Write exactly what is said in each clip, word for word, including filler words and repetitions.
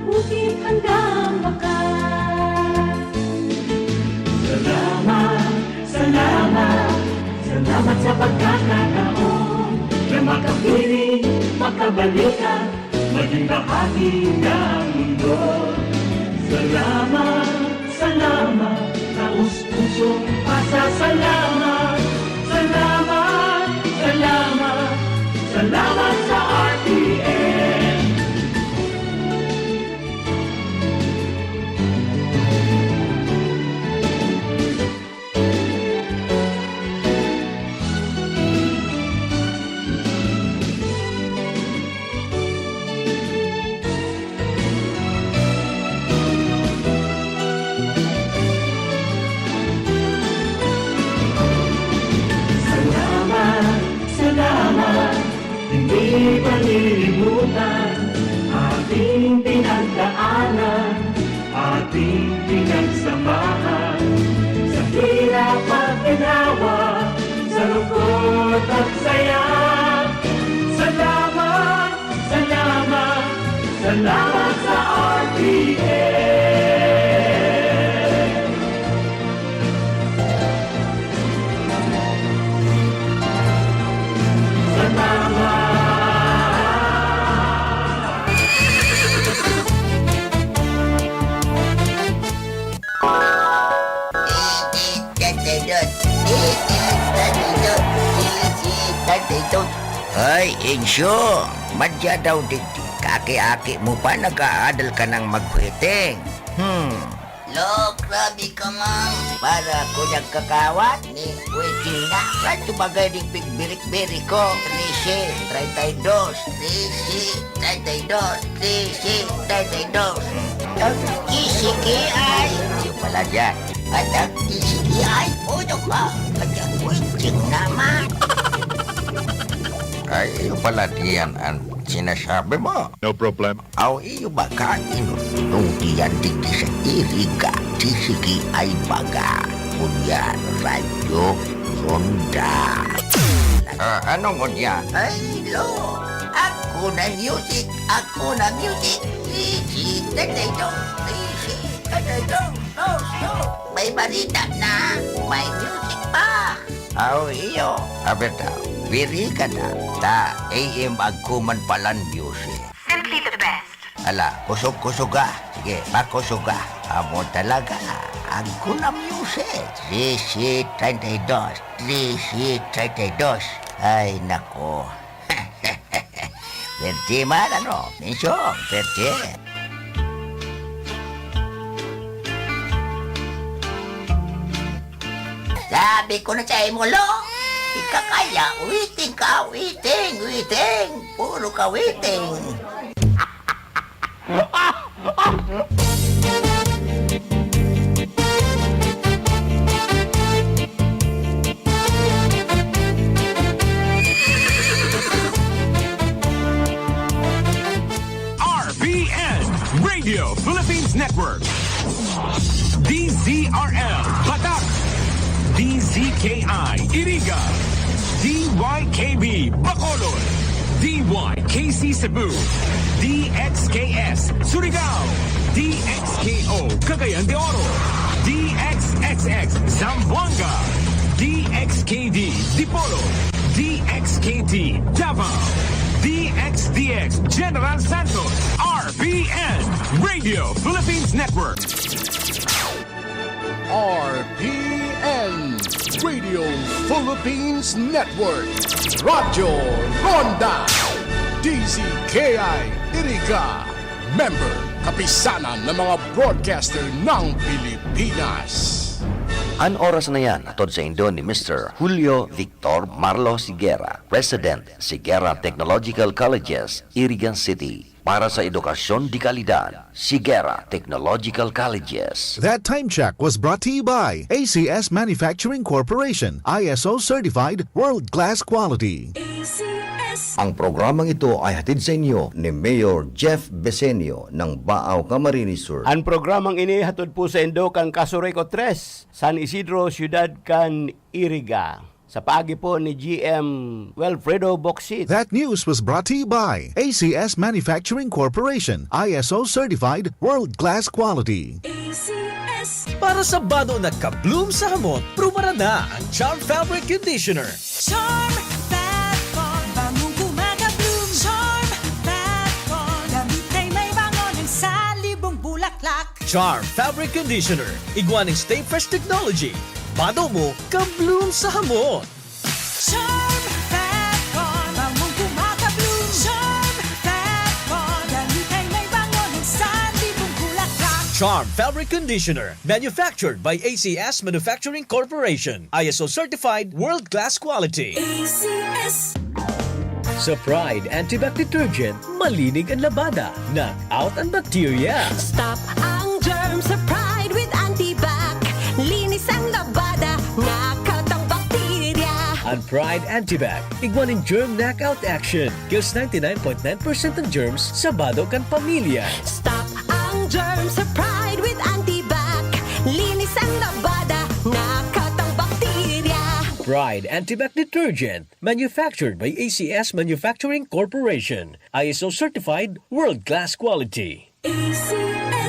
Bukid handang bakas. Salamat, salamat, salamat sa pagkakataon na makapiling, makabalikan, maging bahagi ng mundo. Salamat, salamat, taos pusong pasasalamat. Salamat, salamat, salamat sa R T N. Salamat, salamat, hindi malilimutan ating pinagdaanan, ating pinagsamahan, sa hirap at ginawa, sa lungkot at saya. Salamat, salamat, salamat sa R T N. Salamat. Isi, tatay Dot. Isi, tatay Dot. Isi, tatay Dot. Hoy, Insyo! Madya daw digdi. Kaaki-aki mo pa, nag-aadal ka nang magweteng. Hmm. Lo, grabe ka, Mang. Para ako nagkakawat ni weteng na. Kan tumagay ding pigbirik-birik ko. Trese, treinta y dos. Trese, treinta y dos. Trese, treinta y dos. Ang T C K I. Yung pala dyan. At ang T C K I, puno ka. At ang weteng naman. Ay, iyo pala diyan ang sinasabi mo. No problem. Aw, iyo ba ka inutong diyan digdi sa Iriga? T C K I baga. Ngunyan, radyo, ronda. Ah, ano ngunyan? Ay, lo! Ako na music! Ako na music! Easy, tatay Dong! Easy, tatay Dong! No, no! May balita na! May music pa! Aw, iyo. Abi ta, wiri ka na. Ta, A M agko man palan music. Simply the best. Ala, kusog-kusog ka. Sige, makusog ka. Amo talaga. Agko na music. Trese treinta y dos. Trese treinta y dos. Ay, nako. Pwerte man, ano? Mensyon, pwerte. Sabi ko na sa imo, Lo, ika kaya, weteng ka, weteng, weteng. Puro ka weteng. R P N, Radio Philippines Network. D Z R L, Batak. D Z K I, Iriga. D Y K B, Bacolod. D Y K C Cebu. D X K S, Surigao. D X K O, Cagayan de Oro. D X X X, Zamboanga. D X K D, Dipolog. D X K T, Davao. D X D X, General Santos. R P N, Radio Philippines Network. R P N, Radio Philippines Network, Radyo Ronda, D Z K I Iriga, member, Kapisanan ng mga Broadcaster ng Pilipinas. An oras na yan, hatod saindo ni Mister Julio Victor Marlo Sigera, President, Sigera Technological Colleges, Iriga City. Para sa edukasyon de kalidad, Sigera Technological Colleges. That time check was brought to you by A C S Manufacturing Corporation, I S O certified, world-class quality. A C S. Ang programang ito ay hatid sa inyo ni Mayor Jeff Besenio ng Baao, Camarines Sur. An programang ini hatod po saindo kan Casureco tres, San Isidro, Siyudad kan Iriga. Sa paagi po ni G M Wilfredo Boksit. That news was brought to you by A C S Manufacturing Corporation, I S O certified, world-class quality. Para sa bado na ka-bloom sa hamot, prubaran na ang Charm Fabric Conditioner. Charm Fab Con, bangong kumaka-bloom. Charm Fab Con, damit ay may bango ng salibong bulaklak. Charm Fabric Conditioner, igwa ning Stay Fresh Technology. Bado mo, ka-bloom sa hamot. Charm Fab Con, bangong kumaka-bloom. Charm Fab Con, damit ay may bango ng salibong bulaklak. Charm Fabric Conditioner, manufactured by A C S Manufacturing Corporation. I S O certified, world-class quality. A C S. Sa Pride Antibac Detergent, malinig ang labada, knock out ang bakterya. Stop ang germs sa Pride with Antibac. Linis ang labada, knock out ang bakterya. Ang Pride Antibac, igwa nin germ knockout action. Kills ninety-nine point nine percent ng germs sa bado kan pamilya. Stop ang germs sa Pride with Antibac. Linis ang labada, knock out ang bakterya. Pride Antibac Detergent, manufactured by A C S Manufacturing Corporation. I S O certified, world-class quality. A C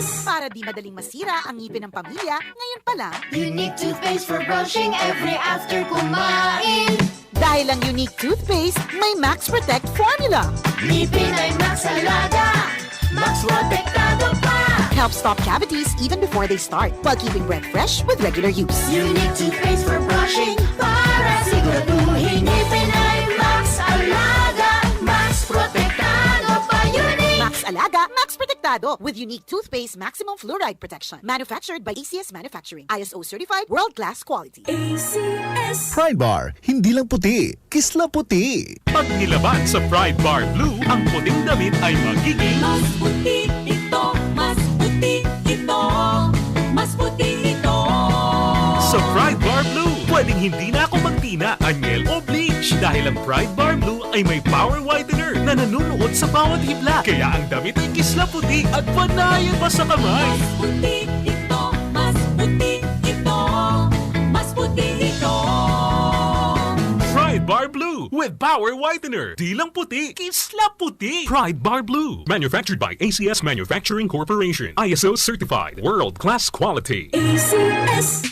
S. Para di madaling masira ang ngipin ng pamilya, ngayon pa lang. Unique toothpaste for brushing every after kumain. Dahil ang Unique Toothpaste may Max Protect Formula. Ngipin ay Max Alaga, Max Protektado pa. Helps stop cavities even before they start, while keeping breath fresh with regular use. Unique Toothpaste for brushing para siguraduhin ngipin ay Max Alaga, Max Protektado pa. Unique! Max Alaga, Max Protektado with Unique Toothpaste Maximum Fluoride Protection. Manufactured by A C S Manufacturing. I S O certified, world-class quality. A C S. Pride Bar, hindi lang puti, kisla puti. Pag nilaban sa Pride Bar Blue, ang puting damit ay magiging mas puti ito, mas puti ito, mas puti ito. Sa Pride Bar Blue, pwedeng hindi na ako magtina, anyel o bleach dahil ang Pride Bar Blue ay may power whitener na nanunuot sa bawat hibla. Kaya ang damit ay kisla puti at panayan pa sa kamay. Mas puti ito, mas puti ito, mas puti ito. Pride Bar Blue with Power Whitener. Di lang puti, kisla puti. Pride Bar Blue. Manufactured by A C S Manufacturing Corporation. I S O certified. World class quality. A C S.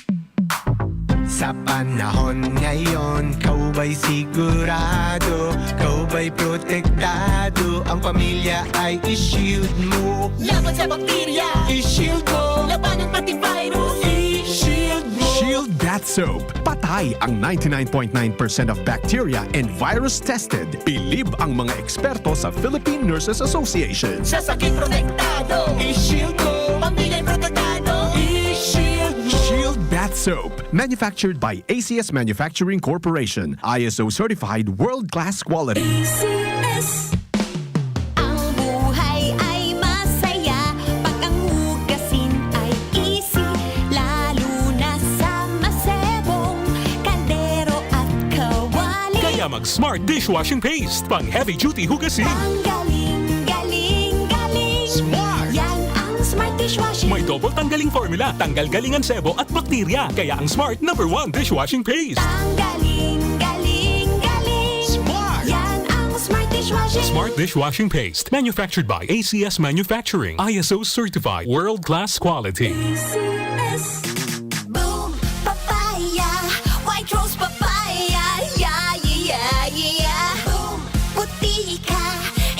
Sa panahon ngayon, kaw ba'y sigurado? Kaw ba'y protektado? Ang pamilya ay i-shield mo. Laban sa bakterya, i-shield mo. Labanan pati virus, i-shield mo. Shield Bath Soap. Patay ang ninety-nine point nine percent of bacteria and virus tested. Bilib ang mga eksperto sa Philippine Nurses Association. Sa sakit protektado, i-shield mo. Pamilya'y protektado, i-shield mo. Shield Bath Soap. Manufactured by A C S Manufacturing Corporation. I S O certified world-class quality. A C S. Ang buhay ay masaya pag ang hugasin ay easy. Lalo na sa masebong kaldero at kawali. Kaya mag-Smart Dishwashing Paste. Pang heavy duty hugasin. Ang galing, galing, galing. Smart! Yan ang Smart Dishwashing. May double tanggaling formula. Tanggal galing ang sebo at bakterya. Kaya ang Smart number one dishwashing paste. Ang galing, galing, galing. Smart! Yan ang Smart Dishwashing. Smart dishwashing paste. Manufactured by A C S Manufacturing. I S O certified. World class quality. A C S. Boom! Papaya! White Rose Papaya! Yeah, yeah, yeah, yeah, yeah! Boom! Puti ka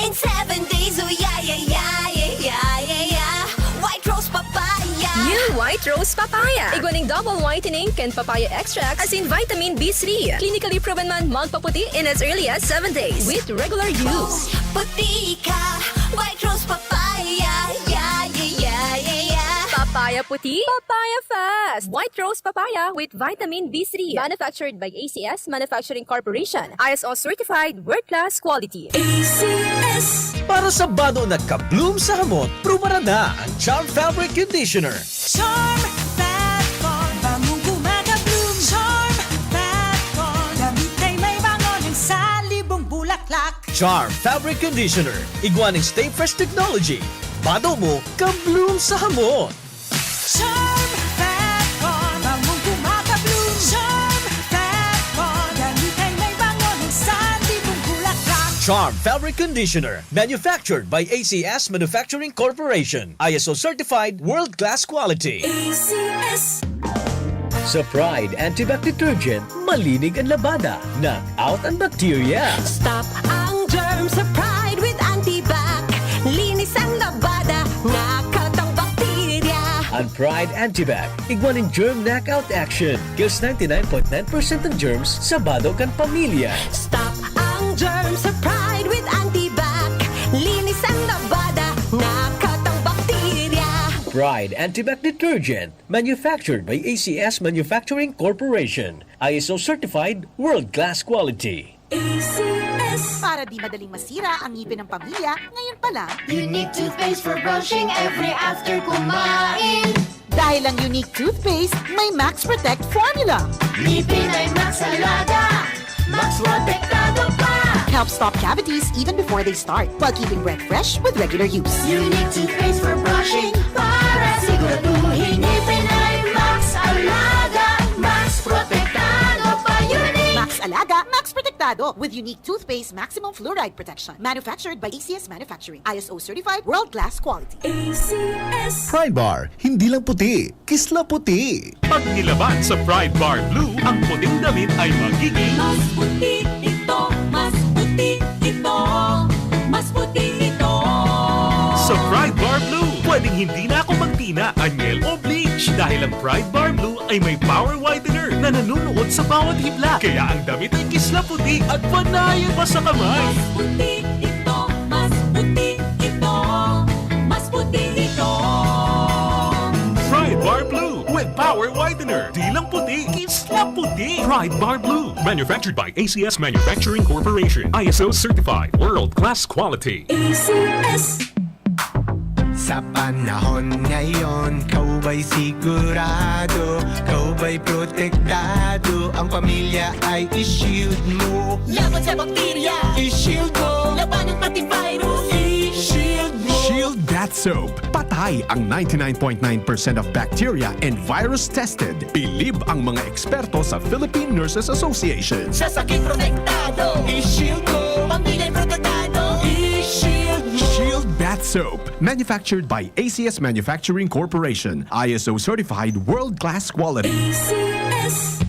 in seven days! Oh, yeah, yeah, yeah, yeah, yeah, yeah, yeah! White Rose Papaya! New White Rose Papaya! Igwa ning double whitening kan papaya extract asin vitamin B three. Clinically proven man magpaputi in as early as seven days with regular use. Boom! Puti ka! White Rose Papaya! Yeah, yeah, yeah, yeah, yeah! Papaya puti, papaya fast! White Rose Papaya with vitamin B three. Manufactured by A C S Manufacturing Corporation. I S O certified, world-class quality. A C S. Para sa bado na ka-bloom sa hamot, prubaran na ang Charm Fabric Conditioner. Charm Fab Con, bangong kumaka-bloom. Charm Fab Con, damit ay may bango ng salibong bulaklak. Charm Fabric Conditioner, igwa ning Stay Fresh Technology. Bado mo, ka-bloom sa hamot. Charm Fab Con, bangong kumaka-bloom. Charm Fab Con, Charm Fabric Conditioner, manufactured by A C S Manufacturing Corporation. I S O certified, world-class quality. A C S. Sa Pride Antibac Detergent, malinig ang labada, knock out ang bacteria. Stop ang germ sa Pride with Antibac. Linis ang labada, knock out ang bakterya. Ang Pride Antibac, igwa nin germ knockout action. Kills ninety-nine point nine percent ng germs sa bado kan pamilya. Stop ang germ sa Pride with Antibac. Linis ang labada, knock out ang bakterya. Pride Antibac Detergent, manufactured by A C S Manufacturing Corporation. I S O certified, world-class quality. A C S. Para di madaling masira ang ngipin ng pamilya, ngayon pa lang. Unique toothpaste for brushing every after kumain. Dahil ang Unique toothpaste, may Max Protect formula. Ngipin ay Max Alaga, Max Protektado pa. Helps stop cavities even before they start, while keeping breath fresh with regular use. Unique toothpaste for brushing para siguraduhin ngipin ay Max Alaga, Max Protektado pa. Unique. Max Alaga, Max Protektado with Unique toothpaste maximum fluoride protection. Manufactured by A C S Manufacturing. I S O certified, world-class quality. A C S. Pride Bar, hindi lang puti, kisla puti. Pag nilaban sa Pride Bar Blue, ang puting damit ay magiging mas puti ito, mas puti ito, mas puti ito. Sa Pride Bar Blue, pwedeng hindi na ako magtina, anyel o bleach dahil ang Pride Bar Blue ay may power whitener na nanunuot sa bawat hibla. Kaya ang damit ay kisla puti at panayan pa sa kamay. Mas puti ito, mas puti ito, mas puti ito. Pride Bar Blue with power whitener. Di lang puti, kisla puti. Pride Bar Blue. Manufactured by A C S Manufacturing Corporation. I S O certified. World class quality. A C S. Sa panahon ngayon, ikaw ba'y sigurado? Ikaw ba'y protektado? Ang pamilya ay i-shield mo. Laban sa bakterya, i-shield mo. Labanan pati virus, i-shield mo. Shield Bath Soap. Patay ang ninety-nine point nine percent of bacteria and virus tested. Bilib ang mga eksperto sa Philippine Nurses Association. Sa sakit protektado, i-shield mo. Pamilya protektado, i-shield mo. Shield Bath Soap. Manufactured by A C S Manufacturing Corporation. I S O certified, world-class quality. A C S.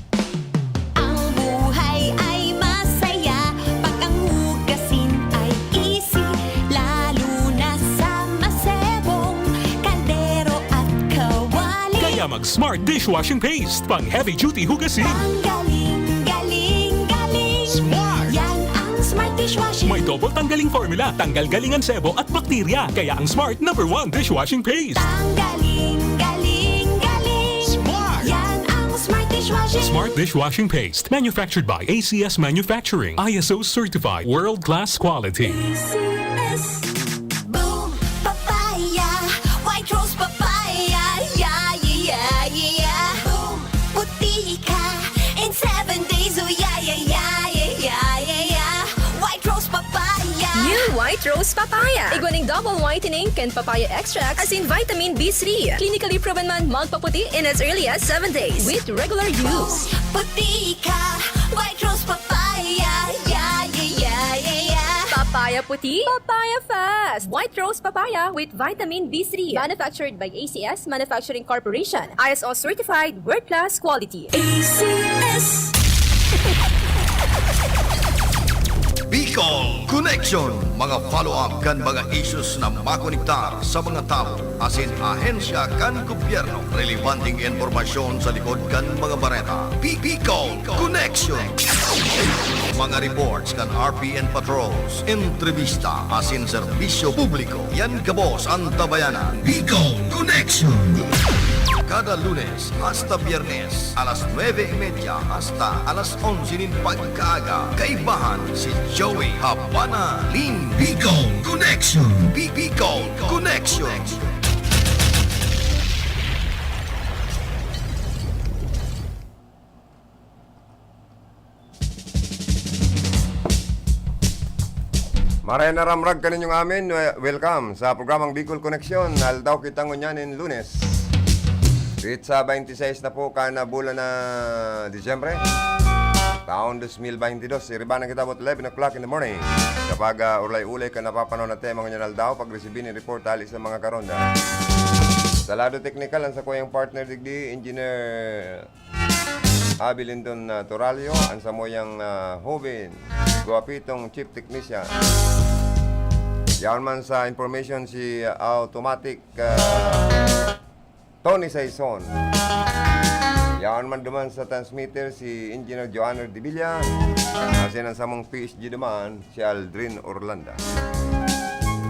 Ang buhay ay masaya pag ang hugasin ay easy, lalo na sa masebong kaldero at kawali. Kaya mag Smart Dishwashing Paste, pang heavy duty hugasin. Ang galing, galing, galing. Smart! Yan ang Smart Dishwashing. May double tanggaling formula, tanggal galing ang sebo at bakterya. Kaya ang Smart number one dishwashing paste. Ang galing, galing, galing. Smart! Yan ang Smart Dishwashing. Smart Dishwashing Paste. Manufactured by A C S Manufacturing. I S O certified. World class quality. A C S. Boom! Papaya! White Rose Papaya! Yeah, yeah, yeah, yeah, yeah! Boom! Puti ka in seven days! Oh, yeah, yeah, yeah, yeah, yeah, yeah, yeah! White Rose Papaya! New White Rose Papaya. Igwa ning double whitening kan papaya extract asin vitamin B three. Clinically proven man magpaputi in as early as seven days with regular use. Puti ka, White Rose Papaya. Yeah, yeah, yeah, yeah, yeah. Papaya puti, papaya fast. White Rose Papaya with vitamin B three. Manufactured by A C S Manufacturing Corporation. I S O certified, world class quality. A C S. Bicol Connection, mga follow-up kan mga issues na makonektar sa mga tawo asin ahensya kan gobyerno. Relebanteng impormasyon sa likod kan mga bareta. Bi-, Bicol Connection. Mga reports kan R P N patrols, entrevista asin serbisyo publiko. Yan gabos an tabayanan. Bicol Connection. Kada Lunes hasta Biyernes, alas nuebe y media hasta alas onse nin pagkaaga, kaibahan si Joey Habana Lin. Bicol Connection. Bi-, Bicol Connection. Maray na ramrag kaninyong amin. We-, welcome sa programang Bicol Connection. Aldaw kita ngunyan in Lunes. Petsa twenty-six na po kan bulan na Disyembre. Taon dos mil baynte dos, iriba na kita about eleven o'clock in the morning. Kapag, ah, ulay-ulay ka napapanahon na tema ngunyan aldaw, pagresibi nin report hali sa mga karonda. Sa lado teknikal, ang sakuyang partner digdi, Engineer Abilindon, ah, Toralio, ang samuyang, ah, hoben, guwapitong chief technician. Yaon man sa information si, ah, Automatic, ah, Tony Saison. Yaon man duman sa transmitter si Engineer Joanner Dibilla. Asin ang samong P S G duman, si Aldrin Orlanda.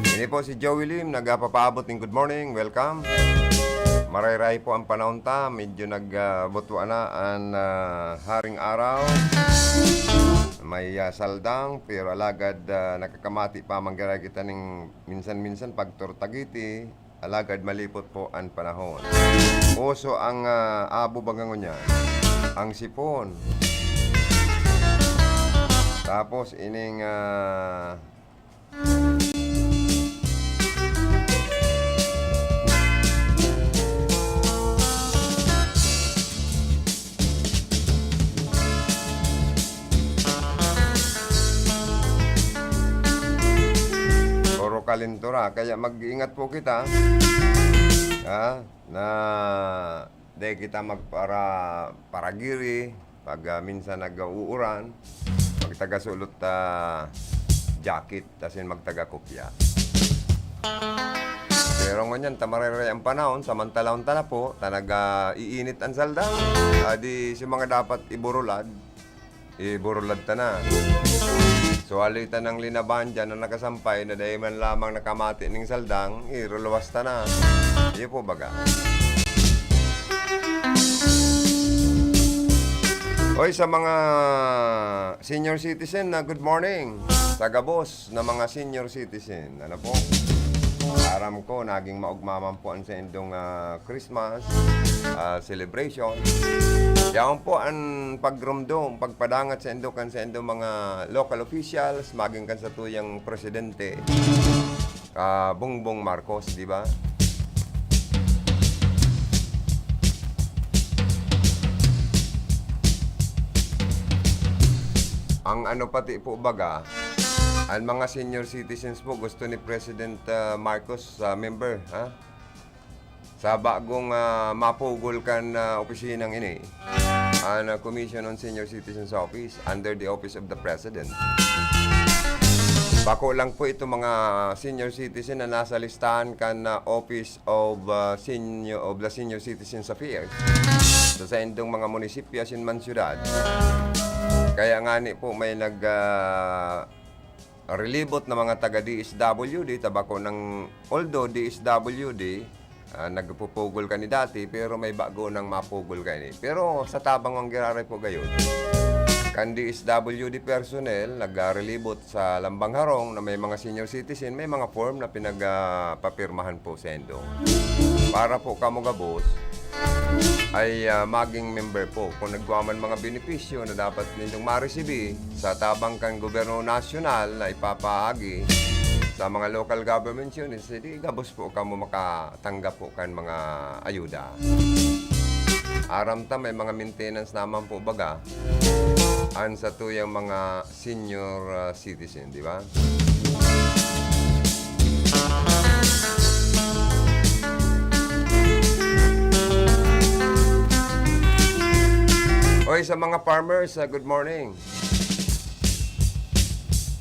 Ini po si Joey Lim, nagpapaabot ning good morning, welcome. Maray-ray po ang panahon ta, medyo nag, ah, butwa na an, ah, haring araw. May, ah, saldang, pero alagad, ah, nakakamati pa man giraray kita ning minsan-minsan pagtortagiti. Alagad malipot po an panahon. Uso ang, ah, abo baga ngunyan, ang sipon. Tapos ining, ah, Puro kalentura. Kaya mag-ingat po kita, ha, na di kita magpara-, paragiri pag, ah, minsan nag-uuran. Magtaga sulot, ah, jacket, asin magtaga kopya. Pero ngunyan, tamareray ang panahon, samantalahon ta na po, ta nag, ah, iinit ang saldang. Ah, di si mga dapat iburulad, iburulad ta na. So, haloy ta nang linabahan dyan na nakasampay na dai man lamang nakamati ning saldang, iruluwas ta na. Iyo po baga. Oy, sa mga senior citizen na good morning. Sa gabos na mga senior citizen, ano po? Aram ko, naging maugma man po ang saindong, ah, Christmas, ah, celebration. Yaon po ang pagrumdom, pagpadangat saindo kan saindong mga local officials, maging kan satuyang presidente, ah, Bongbong Marcos, di ba? Ang ano pati po baga, ang mga senior citizens po gusto ni President, ah, Marcos, ah, member, ha? Sa bagong, ah, mapugol kan, ah, opisinang ini, ang, ah, Commission on Senior Citizens Office under the Office of the President. Bako lang po itong mga senior citizen na nasa listahan kan, ah, Office of, ah, Senior, of the Senior Citizens Affairs sa saindong mga munisipyo asin man syudad. Kaya ngani po may nag, ah, relibot na mga taga D S W D, ta bako nang, although D S W D, ah, nagpupugol kani dati, pero may bago nang mapugol kani. Pero sa tabang man giraray po gayon, kan D S W D personnel, nagrelibot sa lambang harong na may mga senior citizen, may mga form na pinag, ah, papirmahan po saindo. Para po kamo gabos, ay, ah, maging member po. Kung nagwa man mga benepisyo na dapat nindong maresibi sa tabang kan gobyerno nasyonal na ipapaagi sa mga local government units, edi gabos po kamo makatanggap po kan mga ayuda. Aram ta, may mga maintenance naman po baga an satuyang mga senior, ah, citizen, di ba? Oy, sa mga farmers, ah, good morning.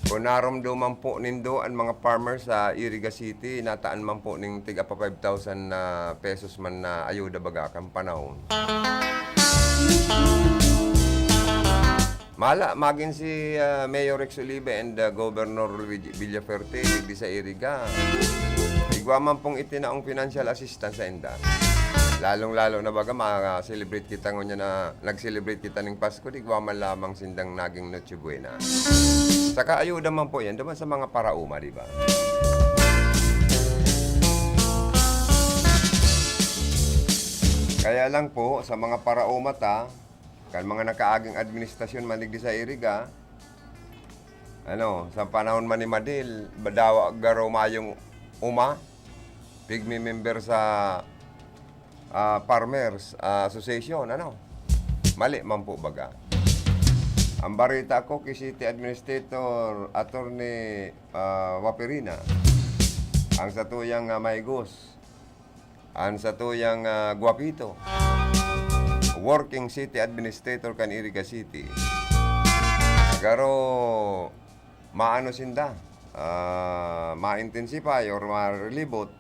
Kung naromdoman po nindo an mga farmers sa Iriga City, nataan man po ning tig-apa five thousand na pesos man na ayuda baga kan panahon. Mala, magin si, ah, Mayor Rex Oliva and, ah, Governor Luigi Villafuerte, digdi sa Iriga. Igwa man pong itinaong financial assistance sainda. Lalong-lalo na baga, ma-celebrate kita ngunyan na nag-celebrate kita ning Pasko, igwa man lamang sindang naging Noche Buena. Saka ayuda man po yan, duman sa mga paraoma, di ba? Kaya lang po, sa mga paraoma ta, kan mga nakaaging administrasyon man digdi sa Iriga, ano, sa panahon man ni Madil, dawa garo mayong uma, pigmi-member sa, ah, Farmers, ah, Association, ano? Mali man po baga. Ang bareta ko ki City Administrator Attorney, ah, Waperina, ang satuyang, ah, mahigos, ang satuyang, ah, gwapito, working city administrator kan Iriga City. Garo maano sinda, ah, ma-intensify or ma-relibot,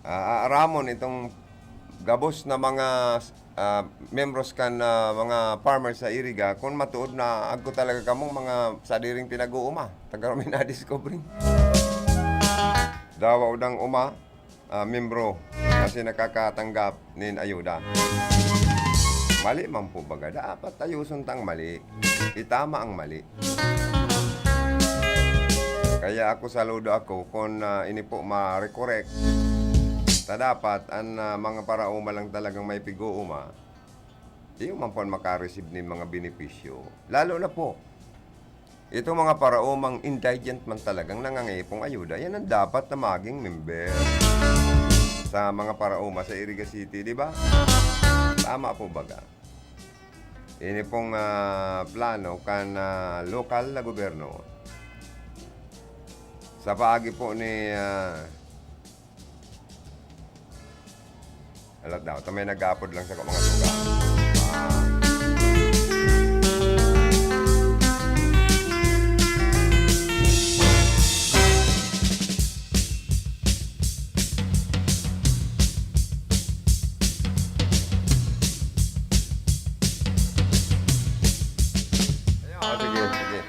ah, aaramon itong gabos na mga, ah, membros kan, ah, mga farmers sa Iriga, kung matuod na agko talaga kamong mga sadiring pinag-uuma, ta garo mi nadiskubre. Dawa udang uma, ah, membro, kasi nakakatanggap nin ayuda. Mali man po baga, dapat ayuson tang mali. Itama ang mali. Kaya ako, saludo ako kun, ah, ini po ma-recorrect. Ta dapat an, ah, mga paraoma lang talagang may pig-uuma, iyo man po an maka-receive nin mga benepisyo. Lalo na po, itong mga paraomang indigent man talagang nangangahipong ayuda, yan ang dapat na maging member sa mga paraoma sa Iriga City, di ba? Tama po baga? Ini pong, ah, plano kan, ah, lokal na gobyerno. Sa paagi po ni, ah, alat daw, ta may nag-aapod lang sa mga tugang. Ah. Ayun, oh, sige, sige.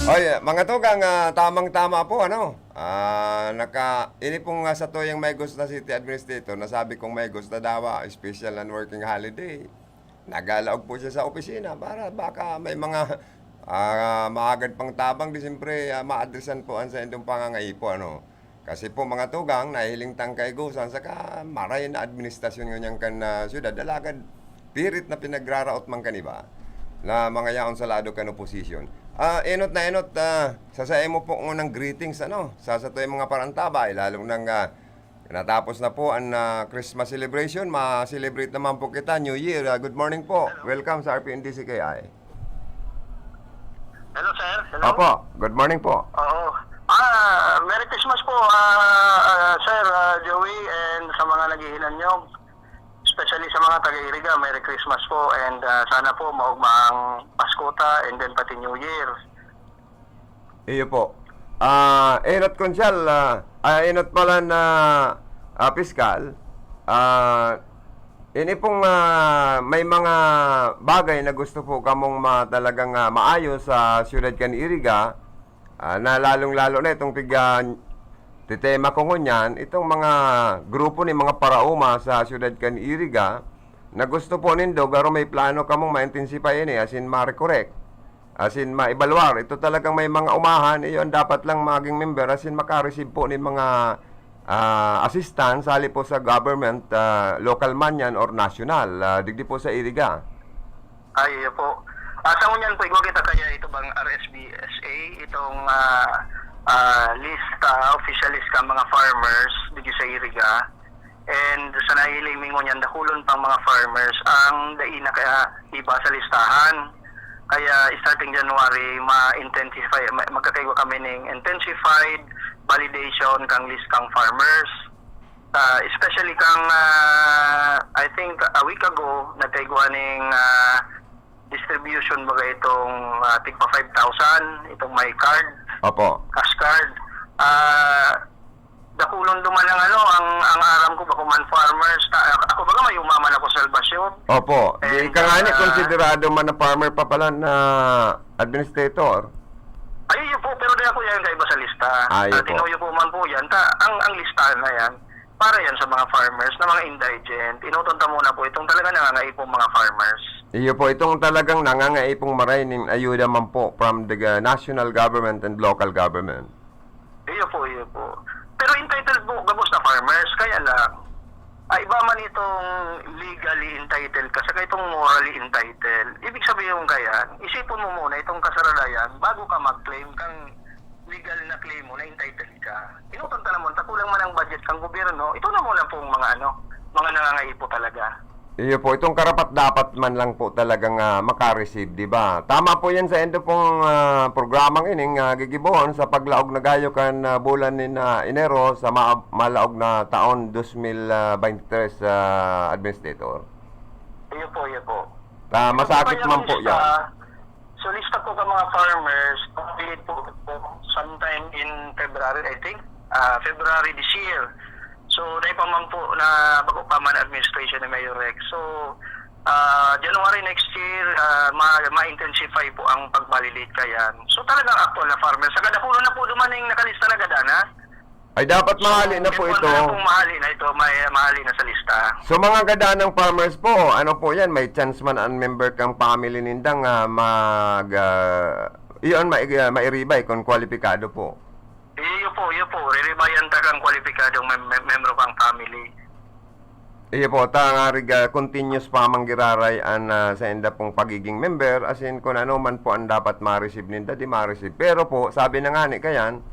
Oy, mga tugang, ah, tamang-tama po, ano? Ah, naka, ini pong, ah, satuyang mahigos na city administrator, nasabi kong mahigos na dawa, special and working holiday. Nagalaog po siya sa opisina para baka may mga, ah, maagad pang tabang, di siyempre, ah, maadresan po an saindong pangangaipo, ano. Kasi po, mga tugang, nahihiling tang kaigosan saka maray na administrasyon ngunyan kan, ah, syudad, alagad pirit na pinagraraot man kan iba na mga yaon sa lado kan oposisyon. Ah, enot na enot, ah, sa saimo po ngunang greetings, ano, sa satuyang mga parantabay, lalong nang, ah, natapos na po an, ah, Christmas celebration, ma-celebrate naman po kita, New Year. Ah, good morning po. Welcome sa R P N D C K I. Hello, sir. Hello. Opo, good morning po. Oo. Ah, Merry Christmas po, ah, ah, Sir, ah, Joey, and sa mga naghihinanyog, especially sa mga taga-Iriga, Merry Christmas po, and, ah, sana po maugma ang Pasko ta, and then pati New Year. Iyo po. Ah, enot, Konsyal, ah, ah, enot pala na, ah, piskal. Ah, ini pong, ah, may mga bagay na gusto po kamong ma-, talagang, ah, maayos sa siyudad kan Iriga, ah, na lalong-lalo na itong tig-, ah, titema ko ngunyan, itong mga grupo ni mga paraoma sa siyudad kan Iriga, na gusto po nindo, garo may plano kamong ma-intensify ini, as in, ma-recorrect, as in, ma-evaluar. Ito talagang may mga umahan, iyon dapat lang maging member, as in, maka-receive po nin mga, ah, assistance, hali po sa government, ah, local man yan or national, ah, digdi po sa Iriga. Ay, iyo po. Ah, sa ngunyan po, igwa kita kaya ito bang R S B S A, itong, ah, ah, list, ah, official list ka mga farmers digdi sa Iriga. And sa nahiling mi ngunyan, dakulon pang mga farmers ang dai na kaya iba sa listahan. Kaya starting January, ma-intensify, ma-, magkakaigwa kami ning intensified validation kang list kang farmers. Ah, especially kang, ah, I think a week ago, nagkaigwa ning, ah, distribution baga itong, ah, tigpa five thousand, itong may card, Opo. cash card. Ah, dakulon duman ang ano, ang, ang aram ko, bako man farmers. Ta-, ako baga may umaman ako sa Salvacion. Opo. Di And, ka nga ni ah, konsiderado man na farmer pa pala na administrator. Ay, iyo po, pero di ako yan kaiba sa lista. Ay, Ah, opo. Tinuyo po man po yan. Ta-, ang, ang listahan na yan, para yan sa mga farmers na mga indigent. Inuton ta muna po itong talaga nangangaipong mga farmers. Iyo po, itong talagang nangangaipong maray nin ayuda man po from the, uh, national government and local government. Iyo po, iyo po. Pero entitled po, gabos na farmers. Kaya lang, ah, iba man itong legally entitled ka, saka itong morally entitled. Ibig sabihin kaya, isipon mo muna itong kasaradayan bago ka mag-claim kang legal na claim mo na entitled ka. Inuton ta naman, ta kulang man ang budget kang gobyerno, ito na muna pong mga ano, mga nangangaipo talaga. Iyo po, itong karapat-dapat man lang po talagang, ah, maka-receive, di ba? Tama po yan sa endo pong, ah, programang ining, ah, gigibohon sa paglaog na gayo kan, ah, bulan nin, ah, Enero sa ma-, malaog na taon dos mil, ah, baynte tres, ah, Administrator. Iyo po, iyo po. Ta-, masakit man po yan. So, lista po ka mga farmers, pag-elect po, sometime in February, I think. Ah, February this year. So, dai pa man po na bako pa man administration ni Mayor Rex. So, ah, January next year, ah, ma-, ma-intensify po ang pag-validate kayan. So, talagang aktual na farmers. Sa kada puno na po dumaning nakalista na gada na. Ay, dapat mahali na po ito. Kung mahali na ito, may mahali na sa lista. So, mga gadanang farmers po, ano po yan? May chance man ang member kang family nindang, ah, mag, ah, iyon, mai-, ah, mairibay kung kwalipikado po. Iyo po, iyo po. Riribayan ta kang kwalipikadong mem-, mem-, membro kang family. Iyo po, ta nga riga, continuous pa man giraray an, ah, sa inda pong pagiging member, as in, kung ano man po ang dapat ma-receive ninda, di ma-receive. Pero po, sabi na nga ni kayan,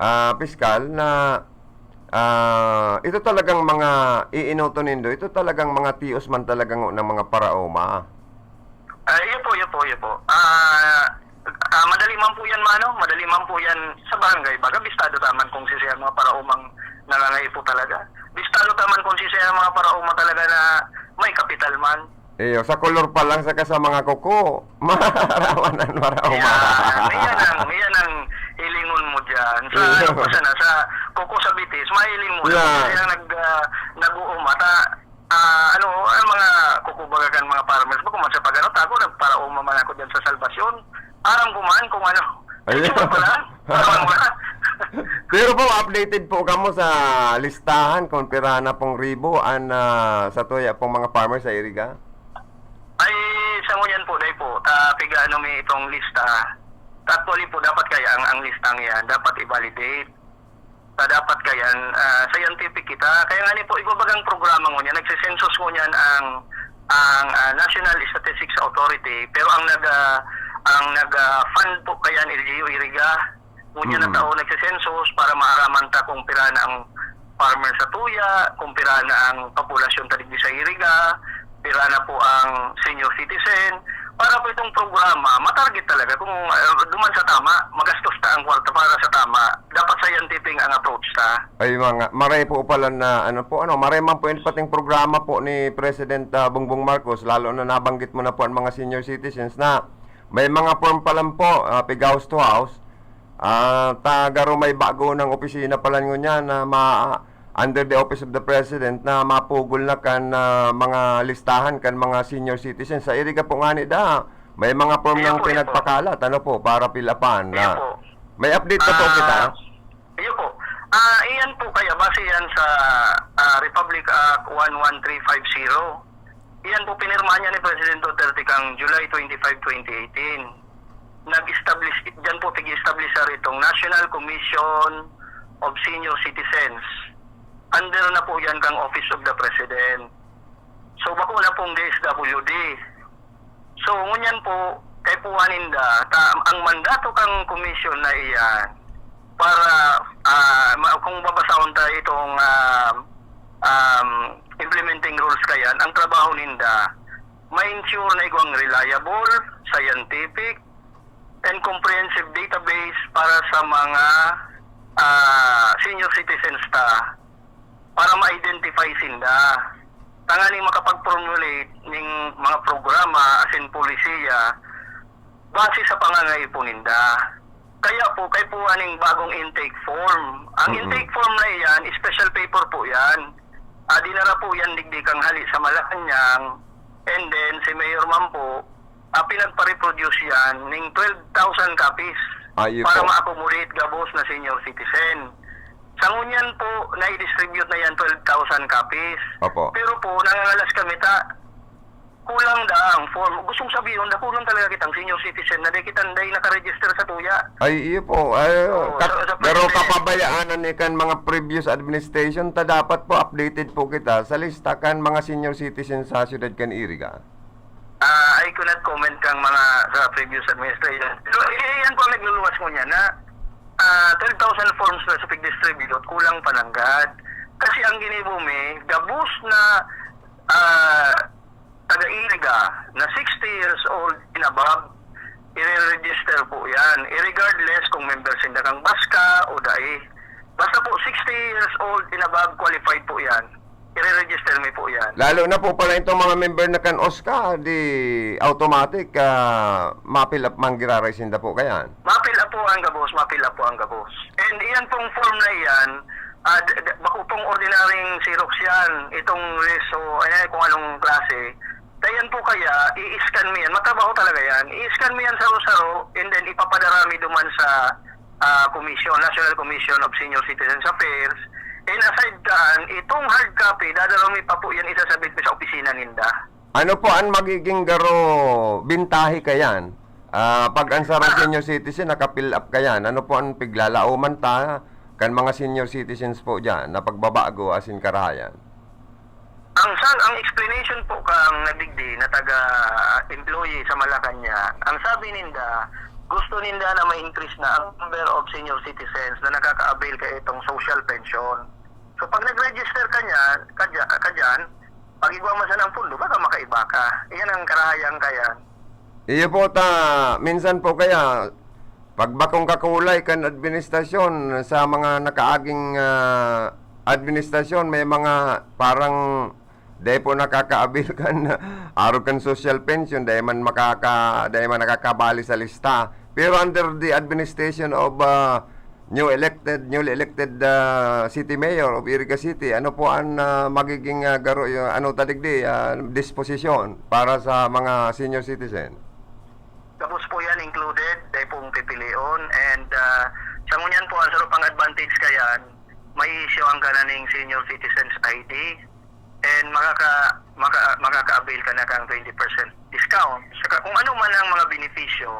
ah, piskal, na, ah, ito talagang mga iinoto nindo, ito talagang mga tios man talaga ng mga paraoma. Ah, iyo po, iyo po, iyo po. Ah, ah, madali man po yan, mano. Madali man po yan sa barangay. Baga, bistado ta man kung sisay ang mga paraomang nangangaipo talaga. Bistado ta man kung sisay ang mga paraoma talaga na may kapital man. Iyo, sa kolor pa lang saka sa mga kuko, maaraman ang paraoma. Yan, yan ang, yan ang hilingon mo dyan. Sa, iyo, ano pa sana, sa kuko sa Bitis, mahiling mo. Yeah. Kaya nag, ah, nag-uumata, Ah, ano, ang mga kukubaga kan mga farmers ba, kung man sa pag-ano, ta ako, nagparaoma man ako dyan sa Salvacion. Aram ko man kung ano. Ayun. Ito pa lang, aram mo na. Pero po, updated po kamo sa listahan kung pira na pong ribo an, ah, sa tuya pong mga farmers sa Iriga? Ay, sa ngunyan po, dai po, ta piga ano mi itong lista. Actually po, dapat kaya ang, ang listang yan, dapat i-validate. Ta dapat kayan, ah, scientific kita. Kaya nga ni po, igwa bagang programa ngunyan, nagse-census ngunyan ang, ang, ah, National Statistics Authority, pero ang nag, ah, ang nag, ah, fund po kayan, L G U Iriga. Ngunyan na Mm. taon, nagse-census para maaraman ta kung pira na ang farmer sa tuya, kung pira na ang populasyon ta digdi sa Iriga, pira na po ang senior citizen. Para po itong programa, matarget talaga kung, ah, duman sa tama, magastos ta ang kwarta para sa tama. Dapat scientific ang approach ta. Ay, mga, maray po pala na, ano po, ano, maray man po yung pating programa po ni President, ah, Bongbong Marcos, lalo na nabanggit mo na po ang mga senior citizens na may mga form pa lang po, ah, pig house to house. Ah, ta garo may bago ng opisina pala ngunyan na ma-, under the office of the president na mapugol na kan, ah, mga listahan kan mga senior citizens. Sa Iriga po ngani da, may mga form Ayan nang po, ayan po. pinagpakalat, ano po, para pilapan Ayan na. po. May update pa po Ah, kita? Iyo po. Ah, iyan po kaya, base yan sa, ah, Republic Act one one three five zero. Iyan po, pinirmahan niya ni President Duterte kang July twenty-five, twenty eighteen. Nag-establish, diyan po, pig-establish sa ritong National Commission of Senior Citizens. Under na po yan kang Office of the President. So, bako na pong D S W D. So, ngunyan po, kaipuhan ninda, ta, ang mandato kang commission na iyan, para, ah, ma, kung babasahon ta itong, ah, um, implementing rules kayan, ang trabaho ninda, ma-ensure na igwang reliable, scientific, and comprehensive database para sa mga, ah, senior citizens ta, para ma-identify sinda, tanganing makapag-formulate ning mga programa asin polisiya base sa pangangaipo ninda. Kaya po, kaipuhan ning bagong intake form. Ang Mm-mm. intake form na iyan, special paper po yan. Ah, dinara po yan digdi kang hali sa Malacañang. And then, si Mayor man po, ah, pinagpa-reproduce yan ning twelve thousand copies Ayo para po. ma-accommodate gabos na senior citizen. Sa ngunyan po, nai-distribute na yan twelve thousand copies. Opo. Pero po, nangangalas kami ta, kulang da ang form. Gustong sabihon, dakulon talaga kitang senior citizen na di kita, dai nakaregister sa tuya. Ay, iyo po. Ay, Oo, kat-, sa, sa pero president. kapabayaan na ni kan mga previous administration, ta dapat po updated po kita sa lista kan mga senior citizen sa siyudad kan Iriga. Ah, I could not comment kang mga sa previous administration. Pero i-, iyan po ang nagluluwas ngunyan na, ah, twelve thousand forms na sa pig-distribute, kulang pa nanggad. Kasi ang ginibo mi, gabos na, ah, na sixty years old and above, i-register po yan. Irregardless kung member sinda kang BASCA o dai. Basta po sixty years old and above, qualified po yan. I-register mi po yan. Lalo na po pala itong mga member na kan OSCA, di automatic, ah, ma-fill up man giraray sinda po kayan. Ma-fill up po ang gabos, ma-fill up po ang gabos. And iyan pong form na iyan, ah, d- d- bako pong ordinaryong Xerox yan. Itong reso, ayan, kung anong klase. Dayan po kaya, i-scan mi yan. Matrabaho talaga yan. I-scan mi yan saro-saro, and then ipapadara mi duman sa, ah, commission, National Commission of Senior Citizens Affairs. And aside daan, itong hard copy, dadalaw mi pa po yan, isasabit mi sa opisina ninda. Ano po ang magiging garo bintahe kayan? Ah, pag ang sarong senior citizen, naka-fill up kayan, ano po ang piglalaoman ta kan mga senior citizens po dyan na pagbabago asin karahayan? Ang sa, ang explanation po kang nadigdi na taga-employee sa Malacañang, ang sabi ninda, gusto ninda na ma-increase na ang number of senior citizens na nakaka-avail kaitong social pension. So, pag nag-register ka niyan, ka dya-, ka dyan, pag igwa man sana ang pundo, baka makaiba ka. Iyan ang karahayan kayan. Iyo po ta, minsan po kaya, pag bakong kakulay kan administrasyon, sa mga nakaaging, ah, administrasyon, may mga parang dai po nakakaabil kan arog kan social pension, dai man makaka-, dai man nakakabali sa lista. Pero under the administration of, ah, new elected, newly elected, ah, city mayor of Iriga City, ano po ang, ah, magiging, ah, garo-, ano ta digdi, ah, disposisyon para sa mga senior citizen? Gabos po yan included, dai pong pipilion. And, ah, sa ngunyan po, ang sarong pang-advantage kayan, may issue ang kananing senior citizens I D. And makaka-, maka-, makaka-avail ka na kang twenty percent discount. Saka kung ano man ang mga benepisyo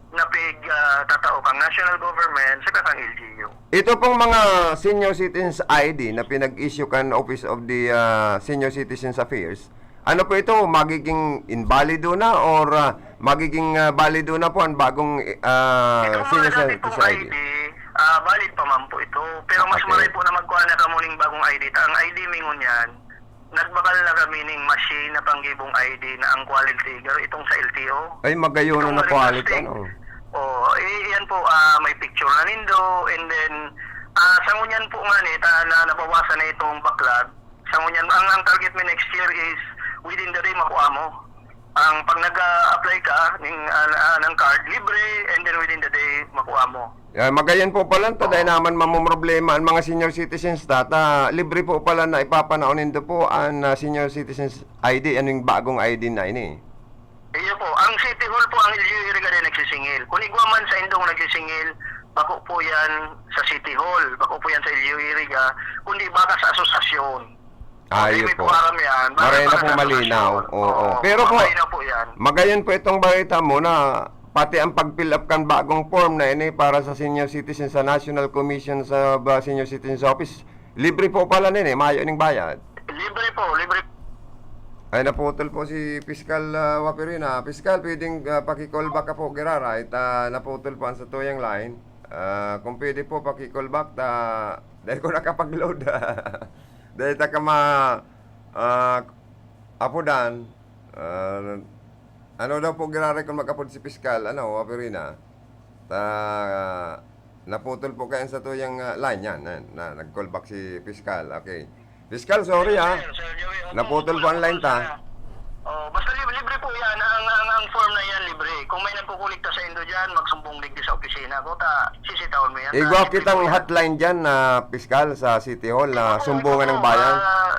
na pig, ah, tatao kang national government, saka kang L G U. Ito pong mga senior citizens I D na pinag-issue kan Office of the, ah, Senior Citizens Affairs, ano po ito? Magiging invalido na or, ah, magiging, ah, balido na po ang bagong, ah, Itong mga senior dati citizens pong I D? I D, ah, valid pa man po ito. Pero mas Okay. maray po na magkuha na kamo ning bagong I D. Ta ang I D mi ngunyan, nagbakal na kami ning machine na panggibong I D na ang quality, pero itong sa L T O. Ay, magayon Itong na na quality, plastic. ano? Oh, i-, iyan po, ah, may picture na nindo, and then, ah, sa ngunyan po nga ni, ta-, na nabawasan na itong backlog. Sa ngunyan, ang, ang target mi next year is within the day makuha mo. Ang pag nag-a-apply ka ning, ah, ah, ng card, libre, and then within the day makuha mo. Yeah, magayon po pala, ta Oo. dai naman mamomroblema ang mga senior citizens, ta, ta libre po pala na ipapanaon nindo po ang, ah, senior citizens I D, aning bagong I D na ini. Iyo po, ang City Hall po, ang L G U Iriga din nagsisingil. Kung igwa man sa indong nagsisingil, bako po yan sa City Hall, bako po yan sa L G U Iriga, kundi baka sa asosasyon. Ah, Okay, iyo may po. po aram yan. Bakit Maray na pala po sa malinaw. asosasyon? Oo. Oo, Pero po, malinaw po yan. magayon po itong balita mo na pati ang pag-fill up kan bagong form na ini para sa senior citizen sa National Commission sa ba, Senior Citizens Office, libre po pala nini, mayo ning bayad. Libre po, libre. Ay, naputol po si Piskal, ah, Waperina. Piskal, pwedeng, ah, paki-call back ka po, giraray ta naputol po ang satuyang line. Ah, kung pwede po, paki-call back ta dai ko nakapag-load. Dai ta ka ma-, ah, apodan. Ah, ano daw po giraray kung mag-apod si Piskal, ano, Waperina? Ta, naputol po kaya sa tuyang, ah, line yan. Yan, na, nag-call back si Piskal. Okay. Piskal, sorry, ha. Sir, Sir Joey, opo, Naputol po ang line ta. sana. Oh, basta lib-, libre po yan. Ang, ang, ang form na yan, libre. Kung may nagkukulikta sa indo dyan, magsumbong digdi sa opisina ko. Ta, sisitahon mo yan. Igwa Ta, libre kitang po yan. hotline dyan na Piskal sa City Hall na Igwa po, sumbungan igwa ng po. bayan. Ah,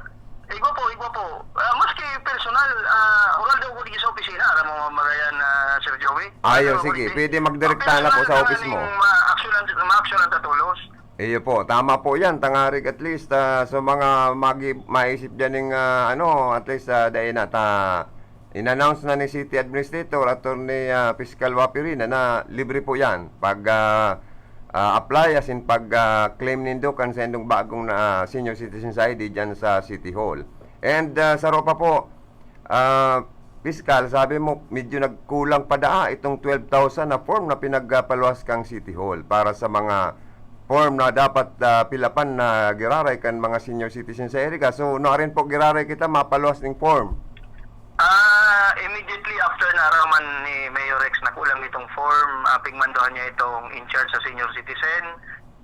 igwa po, igwa po. Ah, maski personal, ah, oral daw ko digdi sa opisina. Aram mo, mamagayan, ah, Sir Joey. Ayo, Oral daw ko sige. digdi. Pwede magdirekta na po sa Personal office mo. ning ma-aksyonan, ma-aksyonan ta tolos. Iyo po, tama po yan. Tangarig at least, ah, sa mga magi-, maisip dyan ng, ah, ano, at least, ah, dai na ta, in-announce na ni City Administrator, Attorney, ah, Fiscal Wapirina, na libre po yan. Pag, ah, ah, apply, as in pag, ah, claim nindo kan sa indong bagong na, ah, senior citizens I D dyan sa City Hall. And, ah, sa Ropa po, Ah, Piskal, sabi mo, medyo nagkulang pa daa itong twelve thousand na form na pinagpaluwas kang City Hall para sa mga form na dapat, ah, pilapan na giraray kan mga senior citizen sa Iriga. So, nuarin po giraray kita mapaluwas ning form? Ah, Immediately after naaraman ni Mayor Rex na kulang itong form, ah, pigmandohan niya itong in charge sa senior citizen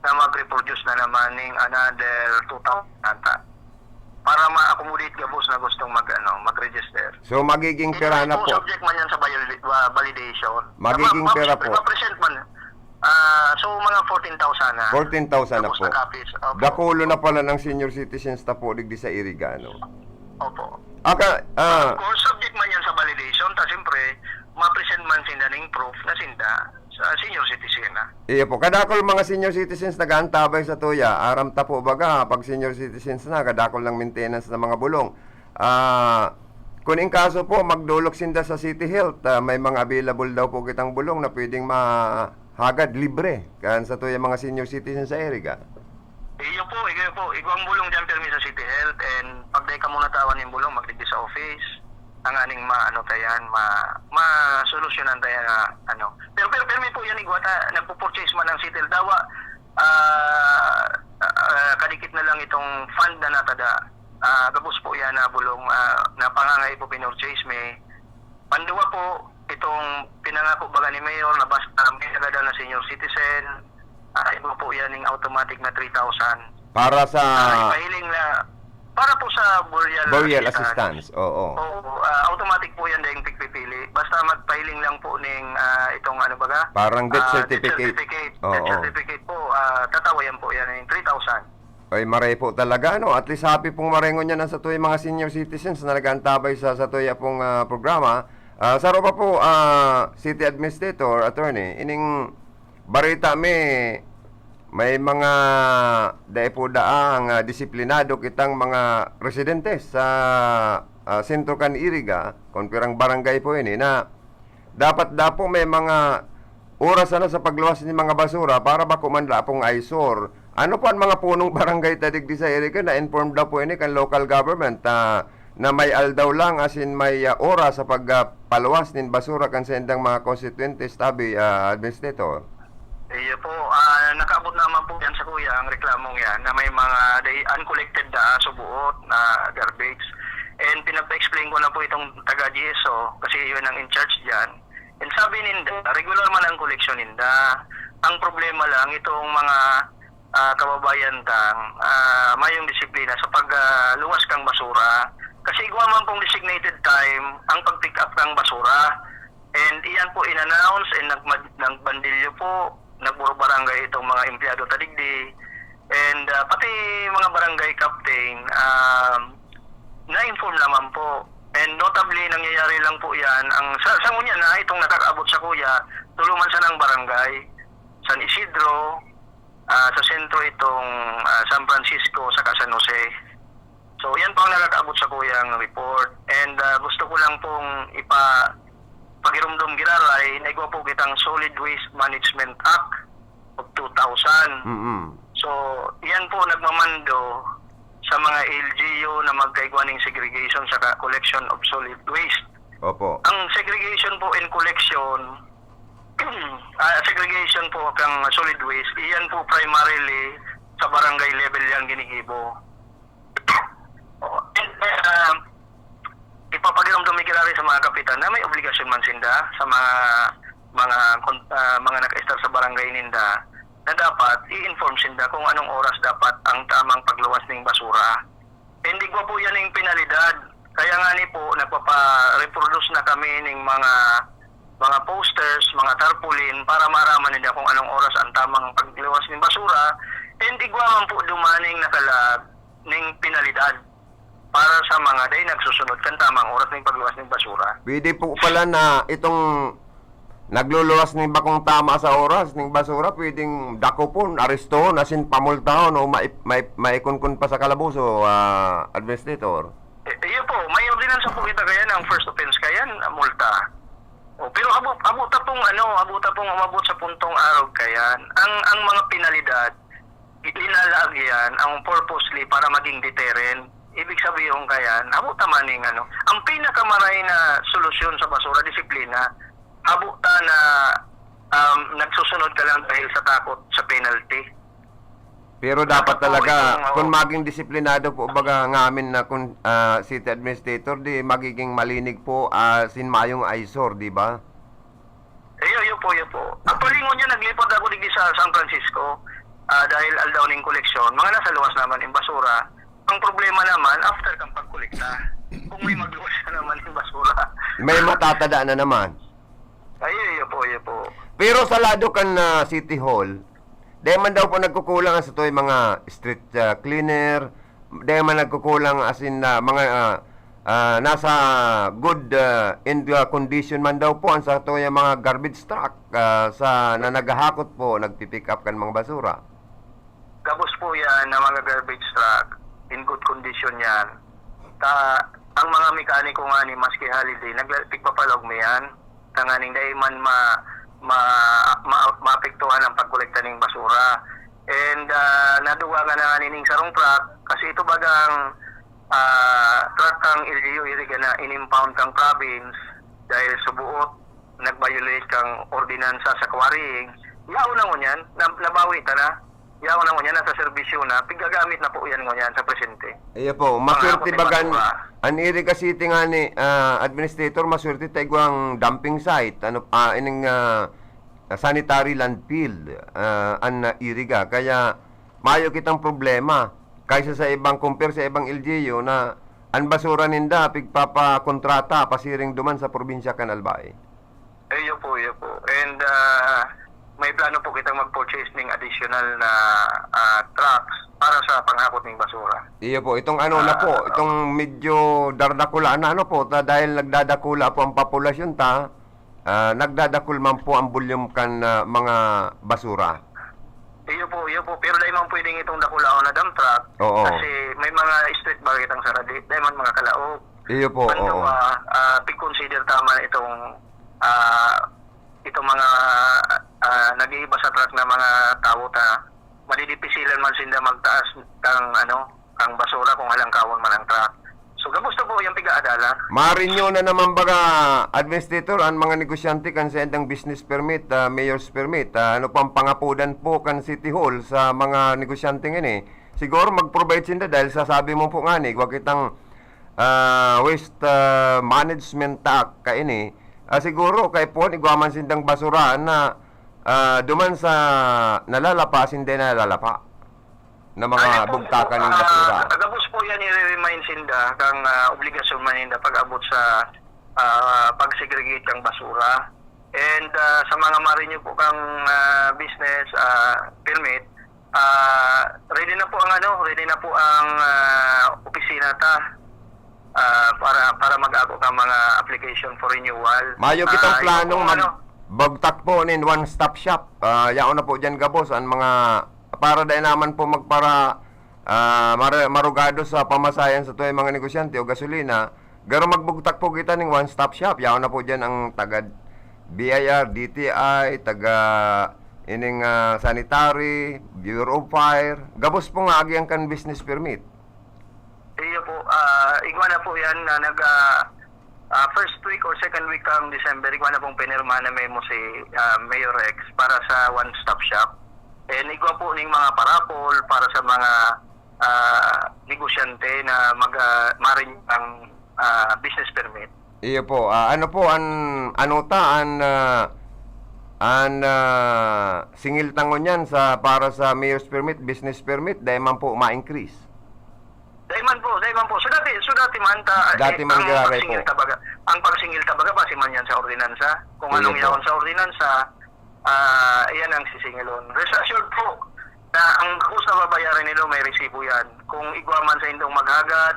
na mag-reproduce na naman ning another two thousand ata. Para ma-accommodate gabos na gustong mag, ano, mag-register. So, magiging Ito pera na po. Subject man yan sa viol-, va-, validation. Magiging Ma-, ma-, pera po. Ma-present man. Ah, so, mga fourteen thousand na. Fourteen thousand na Tapos po. na copies. Opo. Dakulo na pala ng senior citizens na po digdi sa Iriga, no? Opo. Aka, ah, Of course, subject man yan sa validation, ta siyempre, ma-present man sinda ning proof na sinda sa senior citizen na. Iyo po. Kadakol mga senior citizens nag-aantabay sa tuya. Aram ta po baga, pag senior citizens na, kadakol ng maintenance ng mga bulong. Ah, kung in kaso po, magdolok sinda sa City Health, ah, may mga available daw po kitang bulong na pwedeng mahagad libre kan sa tuya mga senior citizens sa Iriga. Iyo po, iyo po. Igwang bulong dyan, pirmi sa City Health, and pag dai ka muna tawan yung bulong, magdigdi sa office. Tanganing ma-, ano ta yan, ma-, masolusyonan ta yan na, ano. Pero, pero, pirmi po yan, igwa ta, nagpo-purchase man ang City Health. Dawa, ah, ah, kadikit na lang itong fund na natada. Ah, gabos po yan na bulong, ah, na pangangay po pinurchase mi. Panduwa po, itong pinangako baga ni Mayor na basta may nagadan na senior citizen, ah, iba po yan yung automatic na three thousand. Para sa Ah, ipahiling na, para po sa burial burial assistance. assistance, oo. Oo, ah, automatic po yan dahil pigpipili. Basta magpahiling lang po ning, ah, itong ano baga? Parang death Ah, death certificate. certificate. Death Oo. certificate po, ah, tatawayan po yan yung three thousand. Ay, maray po talaga, no? At least happy pong maray ngunyan ang satoy mga senior citizens na nag-aantabay sa satoy pong, ah, programa. Ah, saro pa po, ah, City Administrator, Attorney, ining barita mi, may mga dai po daang, ah, disiplinado kitang mga residente sa, ah, sentro kan Iriga, kun pirang barangay po ini, na dapat daw po may mga oras sana sa pagluwas nin mga basura para bako man daw pong eyesore. Ano po ang mga punong barangay ta digdi sa Iriga na informed daw po ini kan local government, ah, na may aldaw lang asin may, ah, oras sa pag, ah, paluwas nin basura kan saindang mga konstituyente, tabi, ah, Administrator? Iyo po, ah, nakaabot naman po yan sa kuya ang reklamong yan na may mga day uncollected na subuot na garbage. And pinapa-explain ko na po itong taga G S O kasi yun ang in charge dyan. And sabi ninda, regular man ang koleksyon ninda. Ang problema lang, itong mga, ah, kababayan tang, ah, mayong disiplina sa pag, ah, luwas kang basura. Kasi igwa man pong designated time ang pag-pick up ng basura. And iyan po in-announce and nagmad-, nagbandilyo po, nagburubarangay itong mga empleyado ta digdi. And, ah, pati mga barangay captain, um, na-inform naman po. And notably, nangyayari lang po yan. Ang, sa, sa ngunyan na, itong nakakaabot sa kuya, tulo man sanang barangay, San Isidro, ah, sa sentro itong, ah, San Francisco, saka San Jose. So, yan po ang nakakaabot sa kuyang report. And, ah, gusto ko lang pong ipa-, pagirumdom giraray na igwa po kitang Solid Waste Management Act of two thousand. Mm-mm. So, yan po nagmamando sa mga L G U na magkaigwa ning segregation saka collection of solid waste. Opo. Ang segregation po and collection, ah, segregation po kang solid waste, iyan po primarily sa barangay level yan ginigibo. Oh, and, ah, ipapagiramdom mi giraray sa mga kapitan na may obligasyon man sinda sa mga, mga kon-, ah, mga naka-estar sa barangay ninda na dapat i-inform sinda kung anong oras dapat ang tamang pagluwas ning basura. And igwa po yan yung penalidad. Kaya nga ni po, nagpapa-reproduce na kami ning mga, mga posters, mga tarpaulin para maaraman ninda kung anong oras ang tamang pagluwas ning basura. And igwa man po dumaning nakalag ning penalidad para sa mga day nagsusunod kan tamang oras ning pagluwas ning basura. Pwede po pala na itong nagluluwas ning bakong tama sa oras ning basura, pwedeng dakopon, arestahon, asin pamultahon o mai-, mai-, maikunkun pa sa kalaboso, ah, Administrator. Eh, iyo po, may ordinansa po kita kaya ng first offense kaya, ah, multa. Oh, pero abo, abo ta pong ano, abo ta pong umabot sa puntong arog kaya. Ang, ang mga penalidad, linalaag yan ang purposely para maging deterrent. Ibig sabihin kaya, abo ta man ning ano, ang pinakamaray na solusyon sa basura, disiplina. Abo ta na, um, nagsusunod ka lang dahil sa takot sa penalty. Pero dapat talaga, kung maging disiplinado po baga ngamin na kun-, ah, city administrator, di magiging malinig po, ah, sin mayong eyesore, di ba? Iyo, iyo po, iyo po. Actually, ngunyan naglipat ako digdi sa San Francisco, ah, dahil aldaw ning koleksyon, mga nasa luwas naman yung basura. Ang problema naman, after kang pagkolekta, kung may magluwas na naman yung basura. May matatada na naman. Ay, iyo po, iyo po. Pero sa lado kan, ah, City Hall, dai man daw po nagkukulang ang satoy mga street, ah, cleaner, dai man nagkukulang as in, ah, mga, ah, ah, nasa good, ah, in, ah, condition man daw po ang satoy mga garbage truck, ah, sa, na naghahakot po, nagpi-pick up kan mga basura. Gabos po yan na mga garbage truck, in good condition yan. Ta-, ang mga mekaniko nga ni maski holiday, nagla-, tigpapalog mo yan. Tanganing dai man ma-, ma-, ma-, maapektuhan ang pagkolekta ning basura. And, ah, nadugangan na nga ning sarong truck, kasi ito bagang, ah, truck kang L G U iriga na in-impound kang province dahil subuot nag-violate kang ordinansa sa quarrying. Yaon na ngunyan, na-, nabawi ta na. Yaon na ngunyan, nasa serbisyo na, pigagamit na po yan ngunyan sa presente. Iyo po, mga maswerte bagan, an Iriga City nga ni, ah, administrator, maswerte ta igwang dumping site, ano, ah, ining, ah, sanitary landfill, ah, an, ah, Iriga. Kaya, mayo kitang problema kaysa sa ibang, compare sa ibang L G U na an basura ninda, pigpapakontrata, pasiring duman sa probinsya kan Albay. Iyo po, iyo po. And, ah, may plano po kitang mag-purchase ning additional na, ah, trucks para sa panghakot ning basura. Iyo po, itong ano na po, ah, itong medyo dardakula na ano po, ta-, dahil nagdadakula po ang populasyon ta, ah, nagdadakul man po ang volume kan, ah, mga basura. Iyo po, iyo po. Pero dai man pwedeng itong dakulaon na dump truck. Oo. Kasi may mga street ba kitang saradi, dai man mga kalaog. Iyo po, oo. Ano, ah, ah, pig-consider ta man itong, ah, itong mga, ah, nag-iiba sa truck na mga tawo ta, madidipisilan man sinda magtaas kang, ano, kang basura kung halangkawon man ang truck. So, gabos na po yung piga-adala. Marinyo na naman baga, Administrator, ang mga negosyante kan sa indang business permit, ah, mayor's permit, ah, ano pang pangapodan po kan City Hall sa mga negosyante ngini? Siguro mag-provide sinda dahil sa sabi mo po ngani, igwa kitang, ah, waste, ah, management act kaini. Ah, siguro kay po igwa man sindang basura na, ah, duman sa nalalapa, sinda nalalapa na mga bugtakan ning basura. Ah, gabos po yan, i-remind sinda kang, ah, obligasyon man ninda pag-abot sa, ah, pag-segregate kang basura. And, ah, sa mga marinyo po kang, ah, business, ah, permit, ah, ready na po ang ano, ready na po ang, ah, opisina ta, ah, para, para mag-ako ka mga application for renewal. Mayo kitang, ah, planong mag-, ano, bugtak po nin one-stop shop. Ah, yaon na po diyan gabos ang mga, para dai naman po magpara-, ah, mar-, marugado sa pamasayan sa tuway mga negosyante o gasolina. Garo magbugtak po kita ning one-stop shop. Yaon na po diyan ang taga B I R, D T I, taga ining, ah, sanitary, Bureau of Fire. Gabos po nga agi ang kan business permit. Iyo po, ah, igwa na po yan na nag, ah, ah, first week or second week kang December, igwa na pong pinirma na memo si, ah, Mayor Rex para sa one-stop shop. And igwa po ning mga parapol para sa mga, ah, negosyante na mag, ah, marin ang, ah, business permit. Iyo po, ah, ano po an, ano ta an, ah, an, ah, singil ta ngunyan sa para sa mayor's permit, business permit, dai man po ma-increase? Dai man po, dai man po. So dati, so dati man ta, dati eh, man ang grabe pagsingil po. Tabaga, ang pagsingil tabaga, base man yan sa ordinansa. Kung anong yaon sa ordinansa, ah, iyan ang sisingilon. Rest assured po na ang bakos na babayaran nilo may resibo yan. Kung igwa man sa indong maghagad,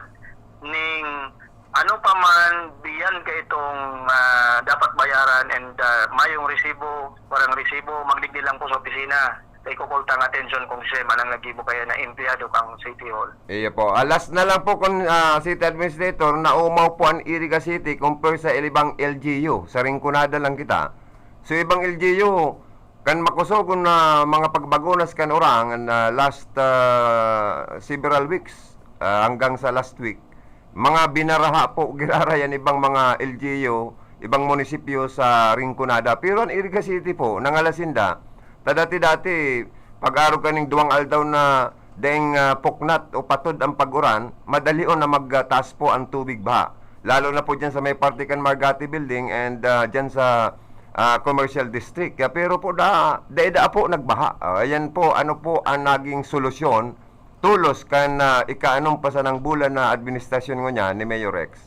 ning ano pa man, biyan ka itong, ah, dapat bayaran and, ah, mayong resibo, warang resibo, magdigdi lang po sa opisina. Kaya kukultang atensyon kung siya man ang naggibo kaya na empleyado kang City Hall. Iyo po. Ah, last na lang po kun, ah, City Administrator, naumaw po an Iriga City compare sa ibang L G U. Sa Rinconada lang kita. So, ibang L G U, kan makusog na mga pagbagonas kan orang, na last, ah, several weeks, ah, hanggang sa last week, mga binaraha po, girarayan ibang mga L G U, ibang munisipyo sa Rinconada. Pero an Iriga City po, nangalasinda, ta dati-dati, Pag-arog kaning duwang aldaw na daing, ah, puknat o patod ang pag-uran, madalion na magtaas po ang tubig baha. Lalo na po dyan sa may parte kan Margati Building and, ah, dyan sa, ah, Commercial District. Kaya pero po da, daida po nagbaha. Ah, ayan po, ano po ang naging solusyon? Tulos kan, ah, ikaanom pa sanang bulan na administrasyon ngunyan ni Mayor Rex.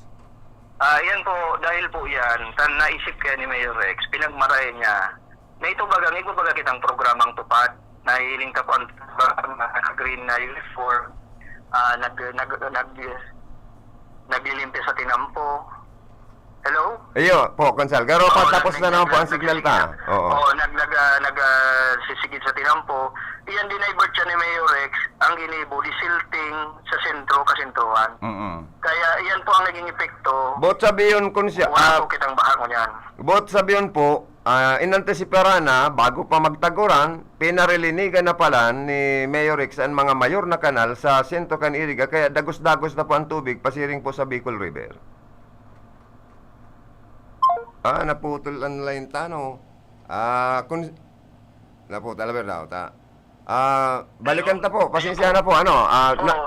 Ah, yan po, dahil po yan, kan naisip kaya ni Mayor Rex, pinagmaray niya na ito bagang, iba baga kitang programang tupad, nahihiling ta po ang, ang, ah, green na uniform, ah, nag, nag, nag, naglilimpi sa tinampo. Hello? Iyo po, Konsal. Garo Oo, patapos nag-, na naman po ang nag-, signal ta. Oo. Oo, nag-, nag-, ah, nag-, ah, sisigid sa tinampo. Iyan, dinivert siya ni Mayor Rex, ang ginibo, di silting sa sentro, kasentrohan. Mm-mm. Kaya iyan po ang naging epekto. Boot sabihon, Konsal, Wala ah, po kitang baha ngunyan. Boot sabihon po, ah, inantisipara na, bago pa magtaguran, pinarilinigan na pala ni Mayor Rex ang mga mayor na kanal sa sentro kan Iriga, kaya dagos-dagos na po ang tubig pasiring po sa Bicol River. Ah, naputol ang line ta, no? Ah, kun-, naputol, aber daw, ta. Ah, balikan ta po. Pasensya na po, ano, ah, na, Oo.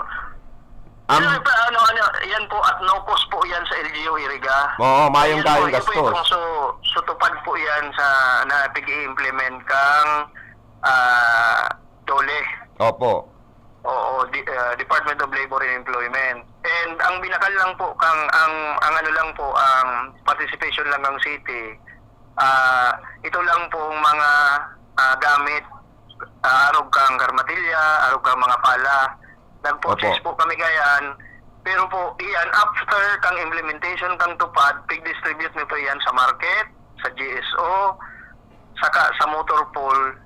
am- Pero pa, ano, ano, yan po, at no cost po yan sa L G U Iriga. Oo, mayong Yan po, kayong yan po gastos. Itong so, so tupad po yan sa, na pag-i-implement kang, ah, DOLE. Opo. Oo, di, ah, Department of Labor and Employment. And ang binakal lang po kang, ang, ang ano lang po, ang participation lang ng city, ah, ito lang pong mga, ah, gamit, ah, arog kang karmatilya, arog kang mga pala. Nag-purchase Opo. po kami ngayon, pero po, iyan, after kang implementation kang tupad, pig-distribute mi po iyan sa market, sa G S O, saka sa motor pool.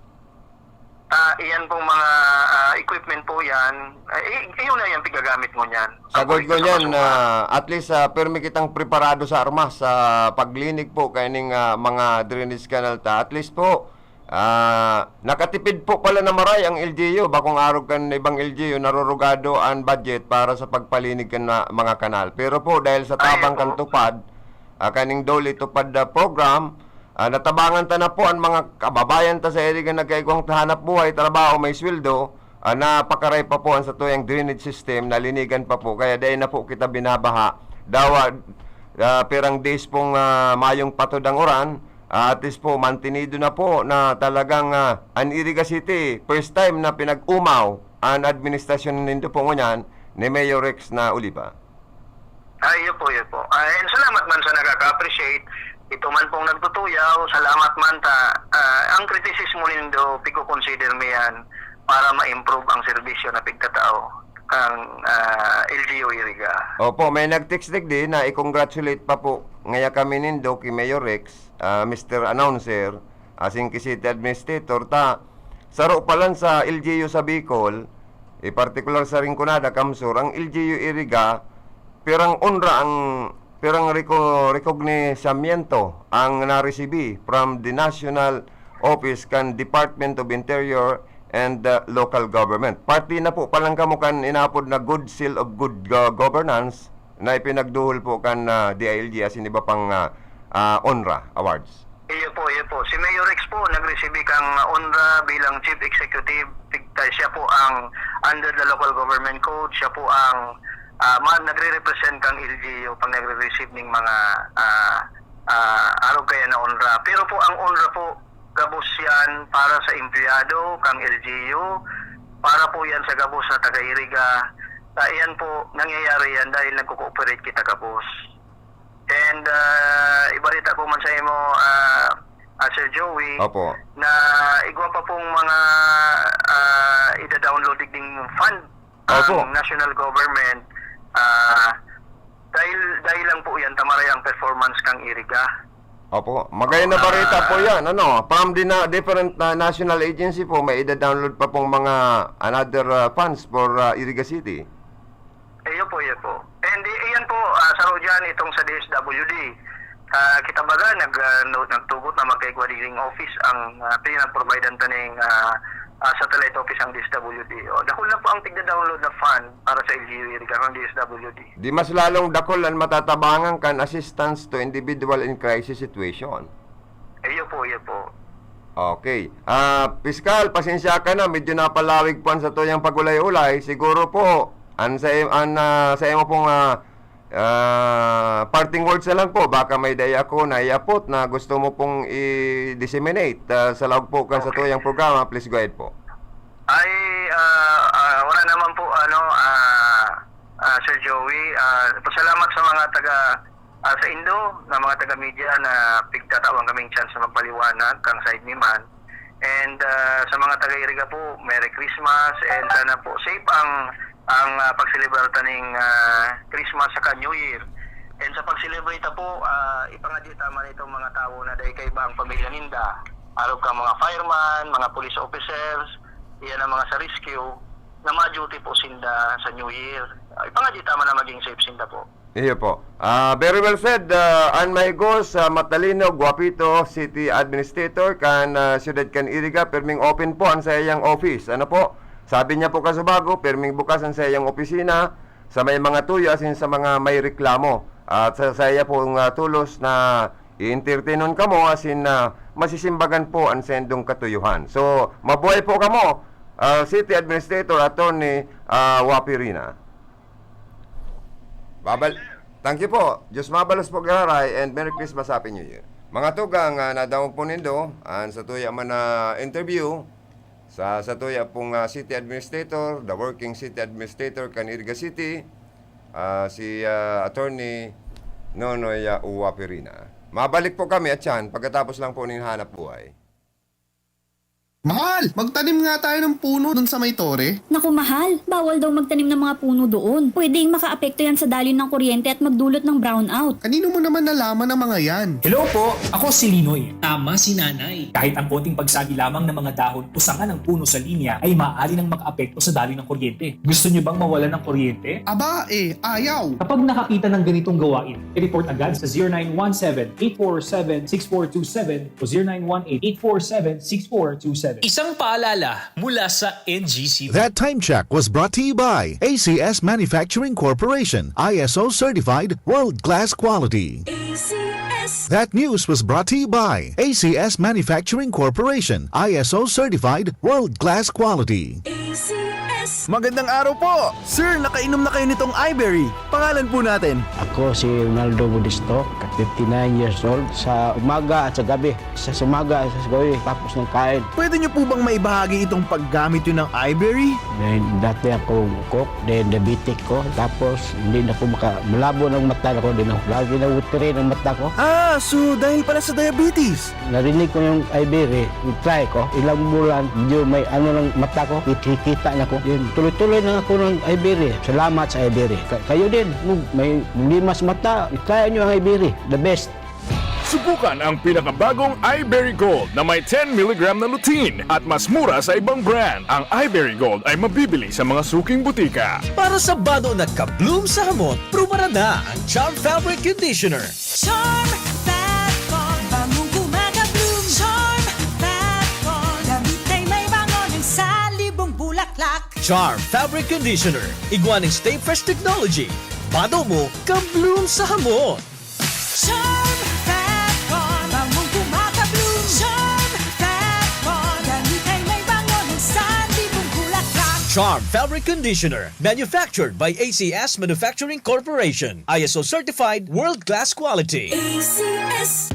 Ah, iyan pong mga, ah, equipment po yan. Ah, i-, iyon na yan, pigagamit mo niyan. Ang Sagod ko politika sa niyan, basura. ah, at least, ah, permi kitang preparado sa armas sa paglinig po kaining, ah, mga drainage canal ta. At least po, ah, nakatipid po pala na maray ang L G U. Bakong arog kan ibang L G U, narurugado ang budget para sa pagpalinig kan na, mga kanal. Pero po, dahil sa Ay, tabang kan opo. tupad, ah, kaning DOLE Tupad, ah, program, ah, natabangan ta na po ang mga kababayan ta sa Iriga nagkaigwang hanap buhay, trabaho, may sweldo, ah, napakaray pa po ang satuyang drainage system, nalinigan pa po, kaya dai na po kita binabaha. Dawa, ah, pirang days pong, ah, mayong patod ang uran, ah, at least po, mantinido na po na talagang, ah, ang Iriga City, first time na pinag-umaw ang administrasyon nindo po ngunyan ni Mayor Rex na Oliva. Ah, iyo po, iyo po. Ah, and salamat man sa nakaka-appreciate. Ito man pong nagtutuyaw, salamat man ta, ah, ang kritisismo nindo, pigko-consider mi yan para ma-improve ang serbisyo na pigtatao kang, ah, L G U Iriga. Opo, may nag-text digdi na i-congratulate pa po ngaya kami nindo ki Mayor Rex, ah, Mister Announcer, asin ki City Administrator, ta saro pa lang sa L G U sa Bicol, e partikular sa Rinconada, CamSur, ang L G U Iriga, pirang onra ang, pirang reko-, rekognisisyamiento ang naresibi from the National Office kan Department of Interior and, uh, Local Government. Parte na po palang kamo kan inaapod na Good Seal of Good Go-, Governance na ipinagduhol po kan, uh, D I L G asin iba pang, uh, uh, onra awards. Iyo po, iyo po. Si Mayor Rex po, nagresibi kang onra bilang Chief Executive. Tig-, siya po ang, under the Local Government Code, siya po ang, ah, ma-, nagre-represent kang L G U pag nagre-receive ning mga, ah, ah, arog kaya na onra. Pero po, ang onra po, gabos yan para sa empleyado kang L G U, para po yan sa gabos na taga-Iriga. Sa iyan po, nangyayari yan dahil nagko-cooperate kita gabos. And, ah, ibalita ko man sa imo, ah, ah, Sir Joey, Opo. na igwa pa pong mga, ah, ida-download digding fund Opo. ang national government, ah, dahil, dahil lang po yan, tamaray ang performance kang Iriga. Opo. Magayon na Ah. barita po yan. Ano, from the na-, different na national agency po, may ida-download pa pong mga another, ah, funds for, ah, Iriga City. Iyo po, iyo po. And i-, iyan po, ah, saro dyan itong sa D S W D. Ah, kita baga, nag, ah, no-, nagtugot na magkaigwa digding office ang, ah, pinag-providean ta ning, ah, ah, satellite office ang D S W D. O, dakul na po ang tigda-download na fund para sa L G U Iriga kang D S W D. Di mas lalong dakul ang matatabangan kan assistance to individual in crisis situation. Iyo po, iyo po. Okay. Ah, Piskal, pasensya ka na, medyo napalawig po ang satuyang pag-ulay-ulay. Siguro po, an sa im-, an, ah, sa imo pong, ah, ah, parting words na lang po, baka may dai ako naiapot na gusto mo pong i-disseminate, ah, sa laog po kan satuyang programa, please go ahead po. Ay, ah, ah, wala naman po, ano, ah, ah, Sir Joey. Ah, pasalamat sa mga taga, ah, sa Indo, na mga taga-media na pigtatawan kaming chance na magpaliwanag kang side mi man. And, ah, sa mga taga-Iriga po, Merry Christmas and sana po safe ang, ang, ah, pagselebrar ta ning, ah, Christmas saka New Year. And sa pag-celebrate ta po, ah, ipangadya ta man itong mga tawo na dai kaiba ang pamilya ninda. Arog kang mga fireman, mga police officers, iyan ang mga sa rescue, na ma-duty po sinda sa New Year. Ah, ipangadya ta man na maging safe sinda po. Iyo po. Ah, very well said, ah, an mahigos, ah, matalino, guwapito, city administrator kan, ah, siyudad kan Iriga, pirming open po an saiyang office. Ano po? Sabi niya po kasubago, pirming bukas an saiyang opisina sa may mga tuyo asin sa mga may reklamo. At sa, sa iya pong, ah, tulos na ientertainon kamo asin, ah, masisimbagan po an saindong katuyuhan. So, mabuhay po kamo, ah, City Administrator Attorney, ah, Wapirina. Babal-, thank you po. Diyos mabalos po giraray and Merry Christmas, Happy New Year. Mga tugang, ah, nadangog po nindo, an satuya man na interview sa satuya pong, ah, city administrator, the working city administrator kan Iriga City, ah, si, ah, Attorney Nonoy, ah, Uwa Pirina. Mabalik po kami at yan pagkatapos lang po nin hanap buhay. Mahal! Magtanim nga tayo ng puno dun sa may tore. Naku, mahal! Bawal daw magtanim ng mga puno doon. Pwedeng makaapekto yan sa daloy ng kuryente at magdulot ng brownout. Kanino mo naman nalaman ang mga yan? Hello po! Ako si Linoy. Tama si Nanay. Kahit ang konting pagsabi lamang ng mga dahon o sanga ng puno sa linya ay maaari nang makaapekto sa daloy ng kuryente. Gusto niyo bang mawalan ng kuryente? Aba, eh, ayaw! Kapag nakakita ng ganitong gawain, i-report agad sa zero nine one seven, eight four seven, six four two seven o zero nine one eight, eight four seven, six four two seven. Isang paalala mula sa N G C. That time check was brought to you by A C S Manufacturing Corporation, I S O certified, world-class quality. A C S. That news was brought to you by A C S Manufacturing Corporation, I S O certified, world-class quality. A C S. Magandang araw po! Sir, nakainom na kayo nitong Iberry? Pangalan po natin. Ako si Ronaldo Modesto, fifty-nine years old. Sa umaga at sa gabi, sa umaga at sa gabi, tapos ng kain. Pwede niyo po bang maibahagi itong paggamit niyo ng Iberry? Dahil dati ako cook, then diabetic ko, tapos hindi na ko maka-, malabo ng mata ko, din ako, lagi na watery ng mata ko. Ah, so dahil pala sa diabetes? Narinig ko yung Iberry, i-try ko. Ilang bulan, medyo may ano ng mata ko, kikita na ko. Yun, tuloy-tuloy na ako ng Iberry. Salamat sa Iberry. Ka-, kayo din, kung may problema sa mata, i-try nyo ang Iberry. The best. Subukan ang pinakabagong Iberry Gold na may ten milligram na lutein at mas mura sa ibang brand. Ang Iberry Gold ay mabibili sa mga suking butika. Para sa bado na ka-bloom sa hamot, prubaran na ang Charm Fabric Conditioner. Charm Fat Con, bangong gumagabloom. Charm Fat Con, damit ay may bango ng salibong bulaklak. Charm Fabric Conditioner, igwa ning Stay Fresh Technology. Bado mo, ka-bloom sa hamot. Charm Fat Con, bangong gumagabloom. Charm Fat Con, damit ay may bango ng salibong bulaklak. Charm Fabric Conditioner, manufactured by A C S Manufacturing Corporation. I S O certified, world-class quality. A C S.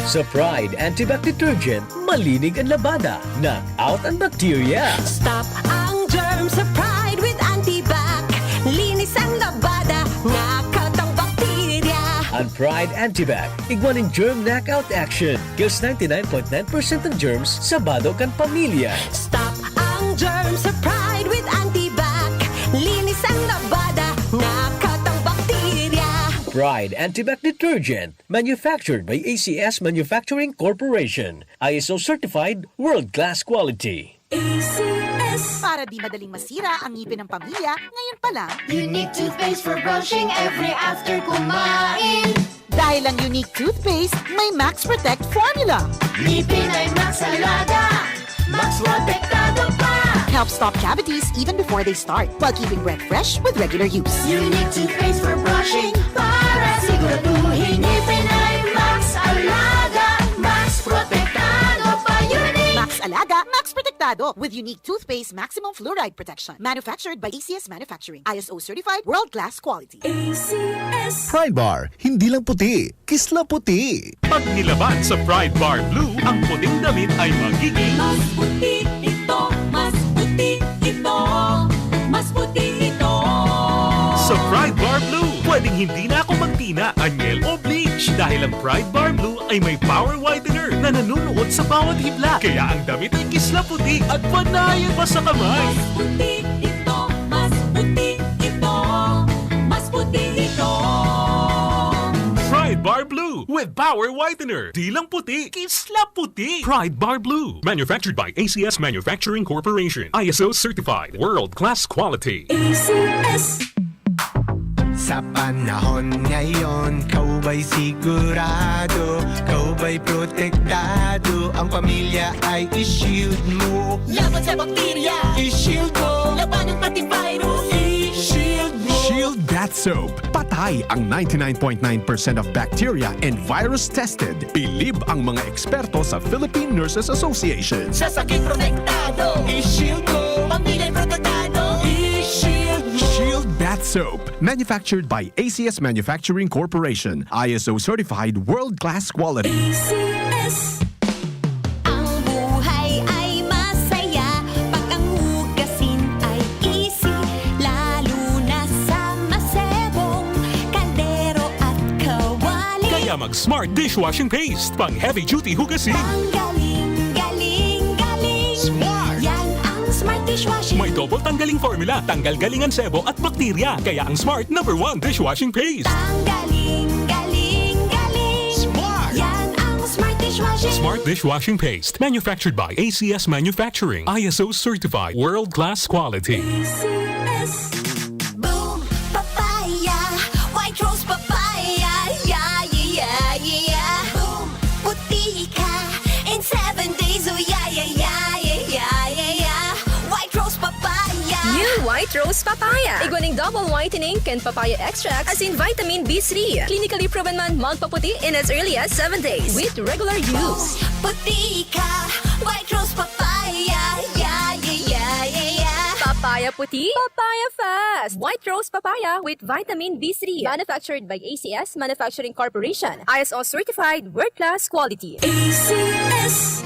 Sa Pride Antibac Detergent, malinig ang labada, knock out ang bakterya. Stop ang germ sa Pride with Antibac. Linis ang labada, knock out ang bakterya. Ang Pride Antibac, igwa nin germ knockout action. Kills ninety-nine point nine percent ng germs sa bado kan pamilya. Stop ang germ sa Pride with Antibac. Linis ang labada, knock out ang bakterya. Pride Antibac Detergent, manufactured by A C S Manufacturing Corporation. I S O certified, world-class quality. A C S. Para di madaling masira ang ngipin ng pamilya, ngayon pa lang. Unique toothpaste for brushing every after kumain. Dahil ang Unique Toothpaste, may Max Protect Formula. Ngipin ay Max Alaga, Max Protektado pa. Help stop cavities even before they start, while keeping breath fresh with regular use. Unique toothpaste for brushing para siguraduhin ngipin ay Max Alaga, Max Protektado pa. protektado with unique toothpaste maximum fluoride protection. Manufactured by A C S Manufacturing. I S O certified, world-class quality. A C S. Pride Bar, hindi lang puti, kisla puti. Pag nilaban sa Pride Bar Blue, ang puting damit ay magiging mas puti ito, mas puti ito, mas puti ito. Sa Pride Bar Blue, pwedeng hindi na ako magtina, anyel o bleach dahil ang Pride Bar Blue ay may power whitener na nanunuot sa bawat hibla. Kaya ang damit ay kisla puti at panayan pa sa kamay. Mas puti ito, mas puti ito, mas puti ito. Pride Bar Blue with power whitener. Di lang puti, kisla puti. Pride Bar Blue. Manufactured by A C S Manufacturing Corporation. I S O certified. World class quality. A C S. Sa panahon ngayon, kau ba'y sigurado? Kau ba'y protektado? Ang pamilya ay i-shield mo. Laban sa bakterya, i-shield mo. Labanan pati virus, i-shield mo. Shield Bath Soap. Patay ang ninety-nine point nine percent of bacteria and virus tested. Bilib ang mga eksperto sa Philippine Nurses Association. Sa sakit protektado, i-shield mo. Pamilya protektado, i-shield mo. Shield Bath Soap. Manufactured by A C S Manufacturing Corporation. I S O certified world-class quality. A C S. Ang buhay ay masaya pag ang hugasin ay easy, lalo na sa masebong kaldero at kawali. Kaya mag-Smart Dishwashing Paste, pang heavy duty hugasin. Ang galing, galing, galing. Smart! Yan ang Smart Dishwashing. May double tanggaling formula, tanggal galing ang sebo at bakterya. Kaya ang Smart number one dishwashing paste. Ang galing, galing, galing. Smart! Yan ang Smart Dishwashing. Smart Dishwashing Paste. Manufactured by A C S Manufacturing. I S O certified. World class quality. A C S. Boom! Papaya! White Rose Papaya! Yeah, yeah, yeah, yeah! Boom! Puti ka in seven days! Oh, yeah, yeah, yeah! White Rose Papaya! New White Rose Papaya. Igwa ning double whitening kan papaya extract asin vitamin B three. Clinically proven man magpaputi in as early as seven days with regular use. Puti ka, White Rose Papaya. Yeah, yeah, yeah, yeah, yeah. Papaya puti, papaya fast. White Rose Papaya with vitamin B three. Manufactured by A C S Manufacturing Corporation. I S O certified, world class quality. A C S.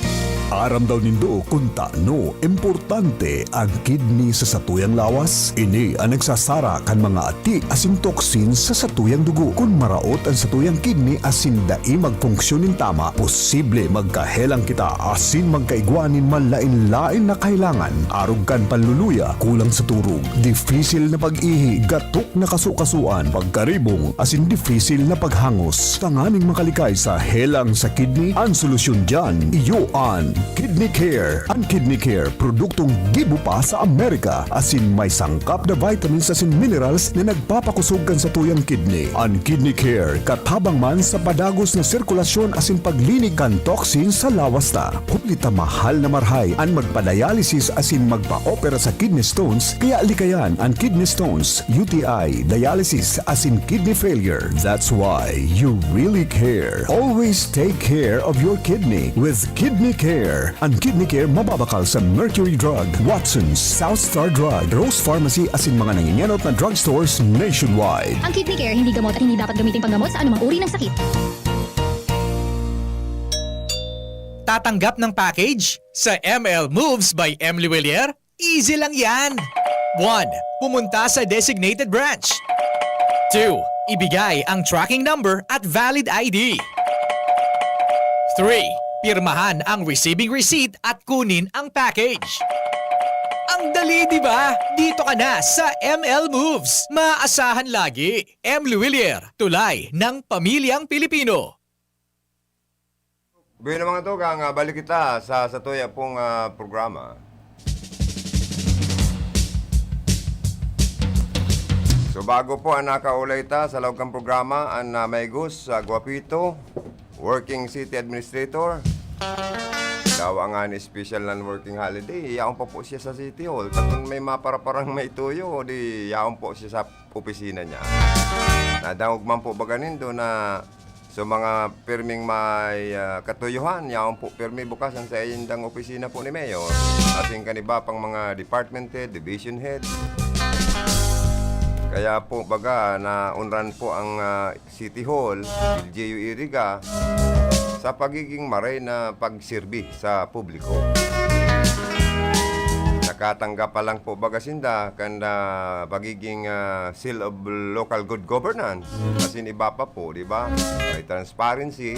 Aram daw nindo kun tano importante an kidney sa satuyang lawas? Ini an nagsasara kan mga ati asin toxins sa satuyang dugo. Kun maraot an satuyang kidney asin dai magfunksyon nin tama, posible magkahelang kita asin magkaigwa nin malaen-laen na kahelangan, arog kan panluluya, kulang sa turog, difisil na pag-ihi, gatok na kaso-kasoan, pagkaribong, asin difisil na paghangos. Tanganing makalikay sa helang sa kidney, an solusyon diyan, iyo an Kidney Care. An Kidney Care, produktong gibo pa sa Amerika, asin may sangkap na vitamins asin minerals na nagpapakosog kan satuyang kidney. An Kidney Care, katabang man sa padagos na sirkulasyon asin paglinig kan toxin sa lawas ta. Huli ta mahal na marahay an magpa-dialysis asin magpa-opera sa kidney stones, kaya likayan an kidney stones, U T I, dialysis, asin kidney failure. That's why you really care. Always take care of your kidney with Kidney Care. An Kidney Care mababakal sa Mercury Drug, Watson's, South Star Drug, Rose Pharmacy asin mga nangingenot na drugstores nationwide. Ang Kidney Care hindi gamot at hindi dapat gamiting panggamot sa anumang uri ng sakit. Tatanggap ng package? Sa M L Moves by Emily Willier? Easy lang yan! One, pumunta sa designated branch. Two, ibigay ang tracking number at valid I D. Three, pirmahan ang receiving receipt at kunin ang package. Ang dali, di ba? Dito ka na sa M L Moves. Maasahan lagi. Emily Willier, tulay ng pamilyang Pilipino. Bueno, mga tugang, ah, balik kita sa, sa tuya pong, ah, programa. So, bago po ang nakaulay ta sa laog kan programa, an, ah, maigos, ah, gwapito, working city administrator. Dawa nga ni special non-working holiday, yaon pa po siya sa City Hall. Takon may maparaparang maituyo, o di yaon po siya sa opisina niya. Nadangog man po baga nindo na So, mga pirming may, ah, katuyohan, yaon po pirmi bukas ang saindang opisina po ni Mayor. Asin kan iba pang mga department head, division head. Kaya po, baga, naunran po ang, ah, City Hall, L G U Iriga, sa pagiging maray na pagserbi sa publiko. Nakatanggap pa lang po baga sinda kan, ah, pagiging, ah, seal of local good governance. Asin iba pa po, di ba? May transparency.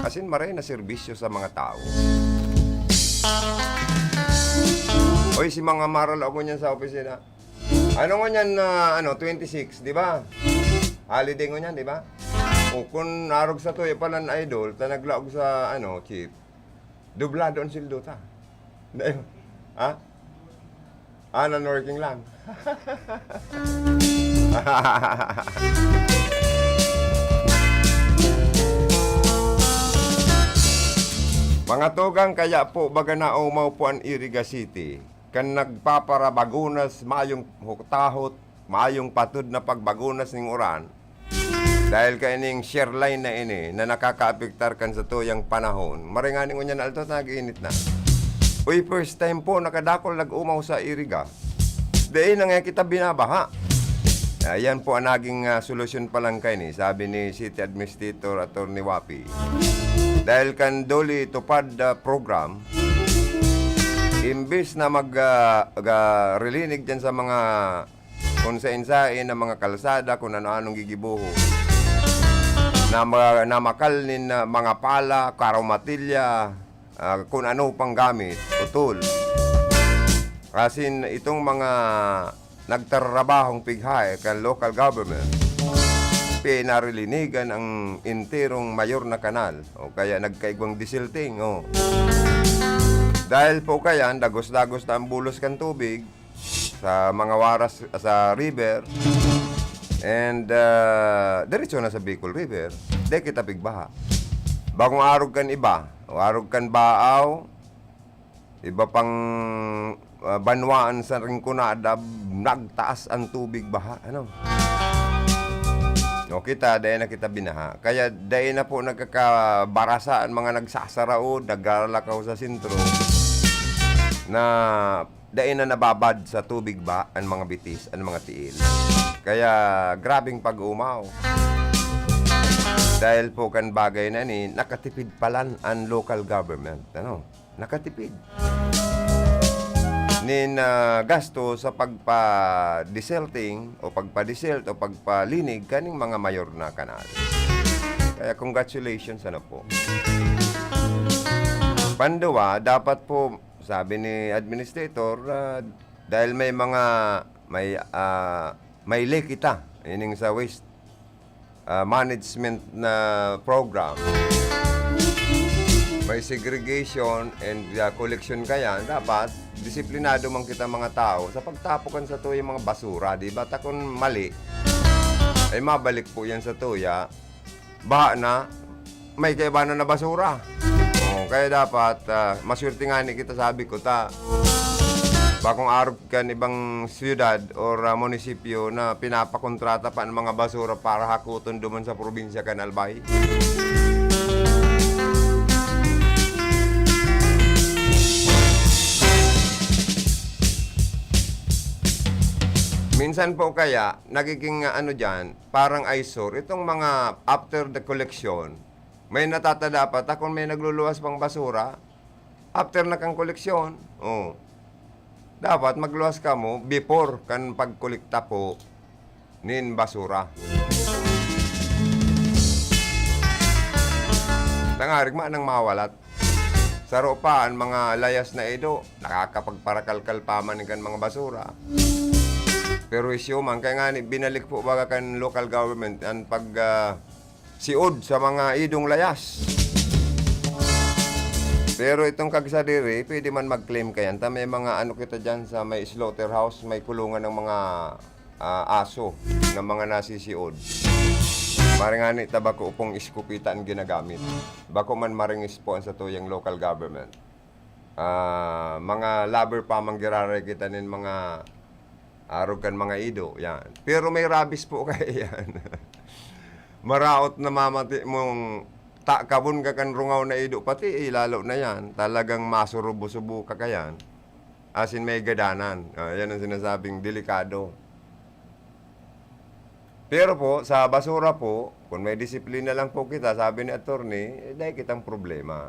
Asin maray na serbisyo sa mga tao. Oy, si mga maral ako niyan sa opisina. Ano ngunyan na, ano, twenty-six, di ba? Holiday ngunyan, di ba? O, kun arog sa tuya palan, idol, ta naglaog sa, ano, chief, dublado ang sweldo ta. Dayo. Ha? Ah, non-working lang. Mga tugang, kaya po baga naumaw po an Iriga City. Kan nagpaparabagunas mayong hutahot, mayong patod na pagbagunas ning uran, dahil kaining shear line na ini na nakakaapektar kan satuyang panahon, maray ngani ngunyan aldaw ta nag-init na. Uy, first time po nakadakol nag-umaw sa Iriga. Dai na nga kita binabaha. Ayan po ang naging, ah, solusyon pa lang kaini, sabi ni City Administrator Attorney Wapi. Dahil kan DOLE TUPAD, ah, program, imbis na mag, ah, ga-, relinig dyan sa mga kung sain-sain na mga kalsada, kung ano-anong gigibohon, na ma-, namakal nin, ah, mga pala, karomatilya, ah, kung ano pang gamit, putol. Asin itong mga nagtararabahong pighae kan local government, pinarilinigan ang enterong mayor na kanal, o kaya nagkaigwang desilting, o. Dahil po kayan, dagos-dagos na ang bulos kan tubig sa mga waras sa river, and, ah, diretso na sa Bicol River, dai kita pigbaha. Bakong arog kan iba, o arog kan Baaw, iba pang, ah, banwaan sa Rinconada, nagtaas ang tubig baha, ano. O kita, dai na kita binaha. Kaya dai na po nagkakabarasa ang mga nagsasaraod, naglalakaw sa sentro, na dai na nababad sa tubig ba ang mga bitis, ang mga tiil. Kaya grabeng pag-umaw. Dahil po kan bagay na ni, nakatipid palan ang local government, ano? Nakatipid nin, ah, gasto sa pagpa-desilting o pagpa-desilt o pagpalinig kaning mga mayor na kanal. Kaya congratulations, ano po. Panduwa, dapat po, sabi ni administrator, ah, dahil may mga, may, ah, may leak ita, ining sa waste, ah, management na program, may segregation and, ah, collection kaya, dapat disiplinado man kita mga tao sa pagtapok kan satuyang mga basura, di ba? Ta kun mali, ay mabalik po yan sa tuya. Baha na, may kaibanan na basura. Oh, kaya dapat, ah, maswerte ngani kita, sabi ko, ta bakong arog kan ibang siyudad or, ah, munisipyo na pinapakontrata pa ang mga basura para hakuton duman sa probinsya kan Albay. Minsan po kaya, nagiging, ah, ano diyan, parang eyesore, itong mga after the collection, may natatada pa ta kun may nagluluwas pang basura, after na kan koleksyon, oh, dapat magluwas kamo before kan pagkolekta po nin basura. Tangarig manang mawalat. Saro pa, an mga layas na ido, nakakapagparakalkal pa man kan mga basura. Perwisyo man, kaya ngani, binalik po baga kan local government an pag, ah, siod sa mga idong layas. Pero itong kagsadiri, pwede man mag-claim kayan. Ta may mga ano kita dyan sa may slaughterhouse, may kulungan ng mga, ah, aso na mga nasisiod. Maring ngani ta bako pong iskopeta an ginagamit. Bako man maringis po an satuyang local government. Ah, mga lover pa man giraray kita nin mga arog kan mga ido, yan. Pero may rabies po kaya yan. Maraot na mamati mong takabon ka kan rungaw na ido pati, eh, lalo na yan. Talagang masurubo-subo ka kayan. As in, may gadanan. Ah, yan ang sinasabing delikado. Pero po, sa basura po, kung may disiplina lang po kita, sabi ni attorney, eh, dai kitang problema.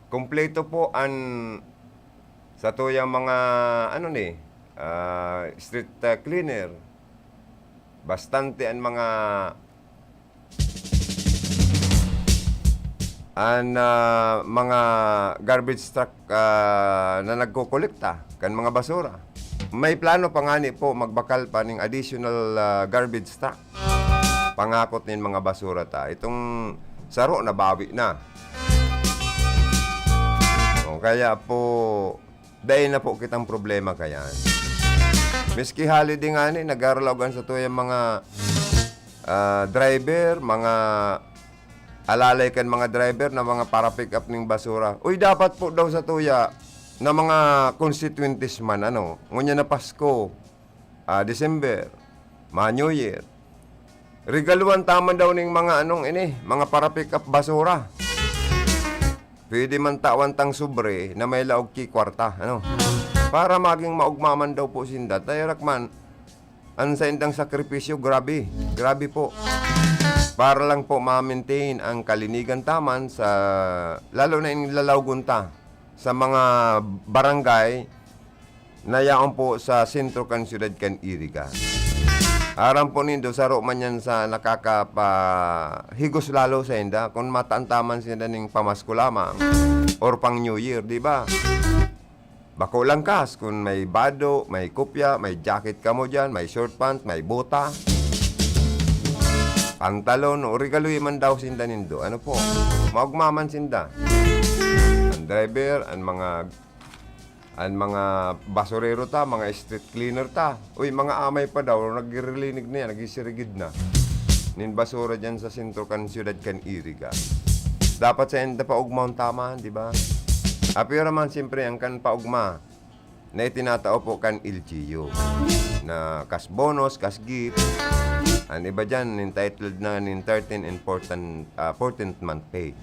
Kompleto po an satuyang mga, ano ni, ah, street, ah, cleaner. Bastante an mga, an, ah, mga garbage truck, ah, na nagkokolekta kan mga basura. May plano pa ngani po magbakal pa ning additional, ah, garbage truck. Pangakot nin mga basura ta. Itong saro nabawi na. O, kaya po, dai na po kitang problema kayan. Miski holiday ngani, nagaralaogan satuyang mga, ah, driver, mga alalay kan mga driver na mga para-pick up ning basura. Uy, dapat po daw satuya na mga constituentes man, ano, ngunyan na Pasko, ah, December, mga New Year, regaluhan ta man daw ning mga anong ini, mga para-pick up basura. Pwede man tawan tang sobre na may laog ki kwarta, ano? Para maging maugma man daw po sinda. Tayarak man, an saindang sakripisyo, grabe. Grabe po. Para lang po ma-maintain ang kalinigan taman sa, lalo na in lalawgon ta, sa mga barangay na yaon po sa sentro kan siyudad kan Iriga. Aram po nindo, saro man yan sa nakakapahigos lalo sainda kun mataan ta man sinda ning pamasko lamang or pang New Year, di ba? Bako lang kas, kun may bado, may kopya, may jacket kamo diyan, may short pants, may bota, pantalon, o regalohi man daw sinda nindo. Ano po? Maugma man sinda. An driver, an mga, an mga basurero ta, mga street cleaner ta. Uy, mga amay pa daw, nagririnig na yan, nagsisirigid na nin basura diyan sa sentro kan siyudad kan Iriga. Dapat sainda paugmahon ta man, di ba? Apira man, siyempre, an kan paugma na itinatao po kan L G U na kas bonus, kas gift. An iba diyan, entitled na nin thirteen and fourteen, ah, fourteenth month pay.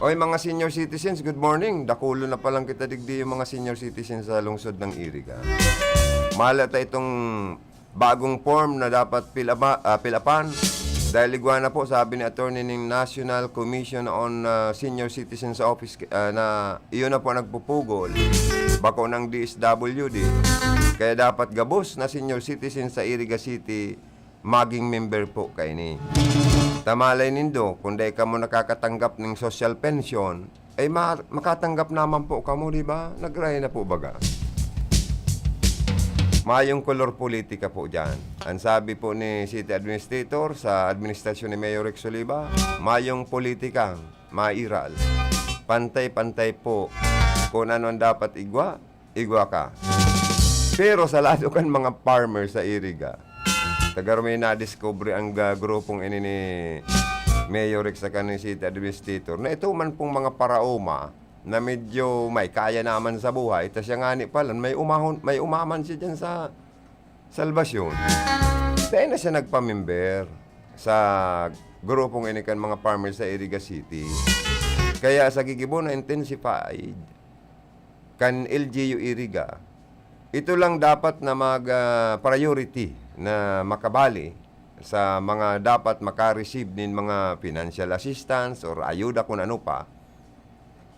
Oy, mga senior citizens, good morning. Dakulon na palang kita digdi, yung mga senior citizens sa lungsod ng Iriga. Mala ta itong bagong form na dapat fill up, ah, fill upan. Dahil igwa na po, sabi ni attorney, ning National Commission on, ah, Senior Citizens Office, ah, na iyon na po nagpupugol. Bako ng D S W D. Kaya dapat gabos na senior citizen sa Iriga City maging member po kaini. Ta malay nindo, kung dai kamo nakakatanggap ning social pension, ay ma-, makatanggap naman po kamo, di ba? Nagray na po baga. Mayong kolor politika po diyan. Ang sabi po ni City Administrator sa administrasyon ni Mayor Rex Oliva, mayong politika, mairal. Pantay-pantay po kung ano ang dapat igwa, igwa ka. Pero sa lado kan mga farmer sa Iriga, taga may nadiskubre ang ga-, grupong ini ni Mayor Rex saka ni City Administrator na ito man pong mga paraoma na medyo may kaya naman sa buhay, ta siya ngani palan, may umahon, may umaman siya diyan sa Salvacion. Dai na siya nagpamember sa grupong ini kan mga farmers sa Iriga City. Kaya sa gigibo na intensified kan L G U Iriga, ito lang dapat na mag, ah, priority na makabali sa mga dapat maka-receive nin mga financial assistance or ayuda kun ano pa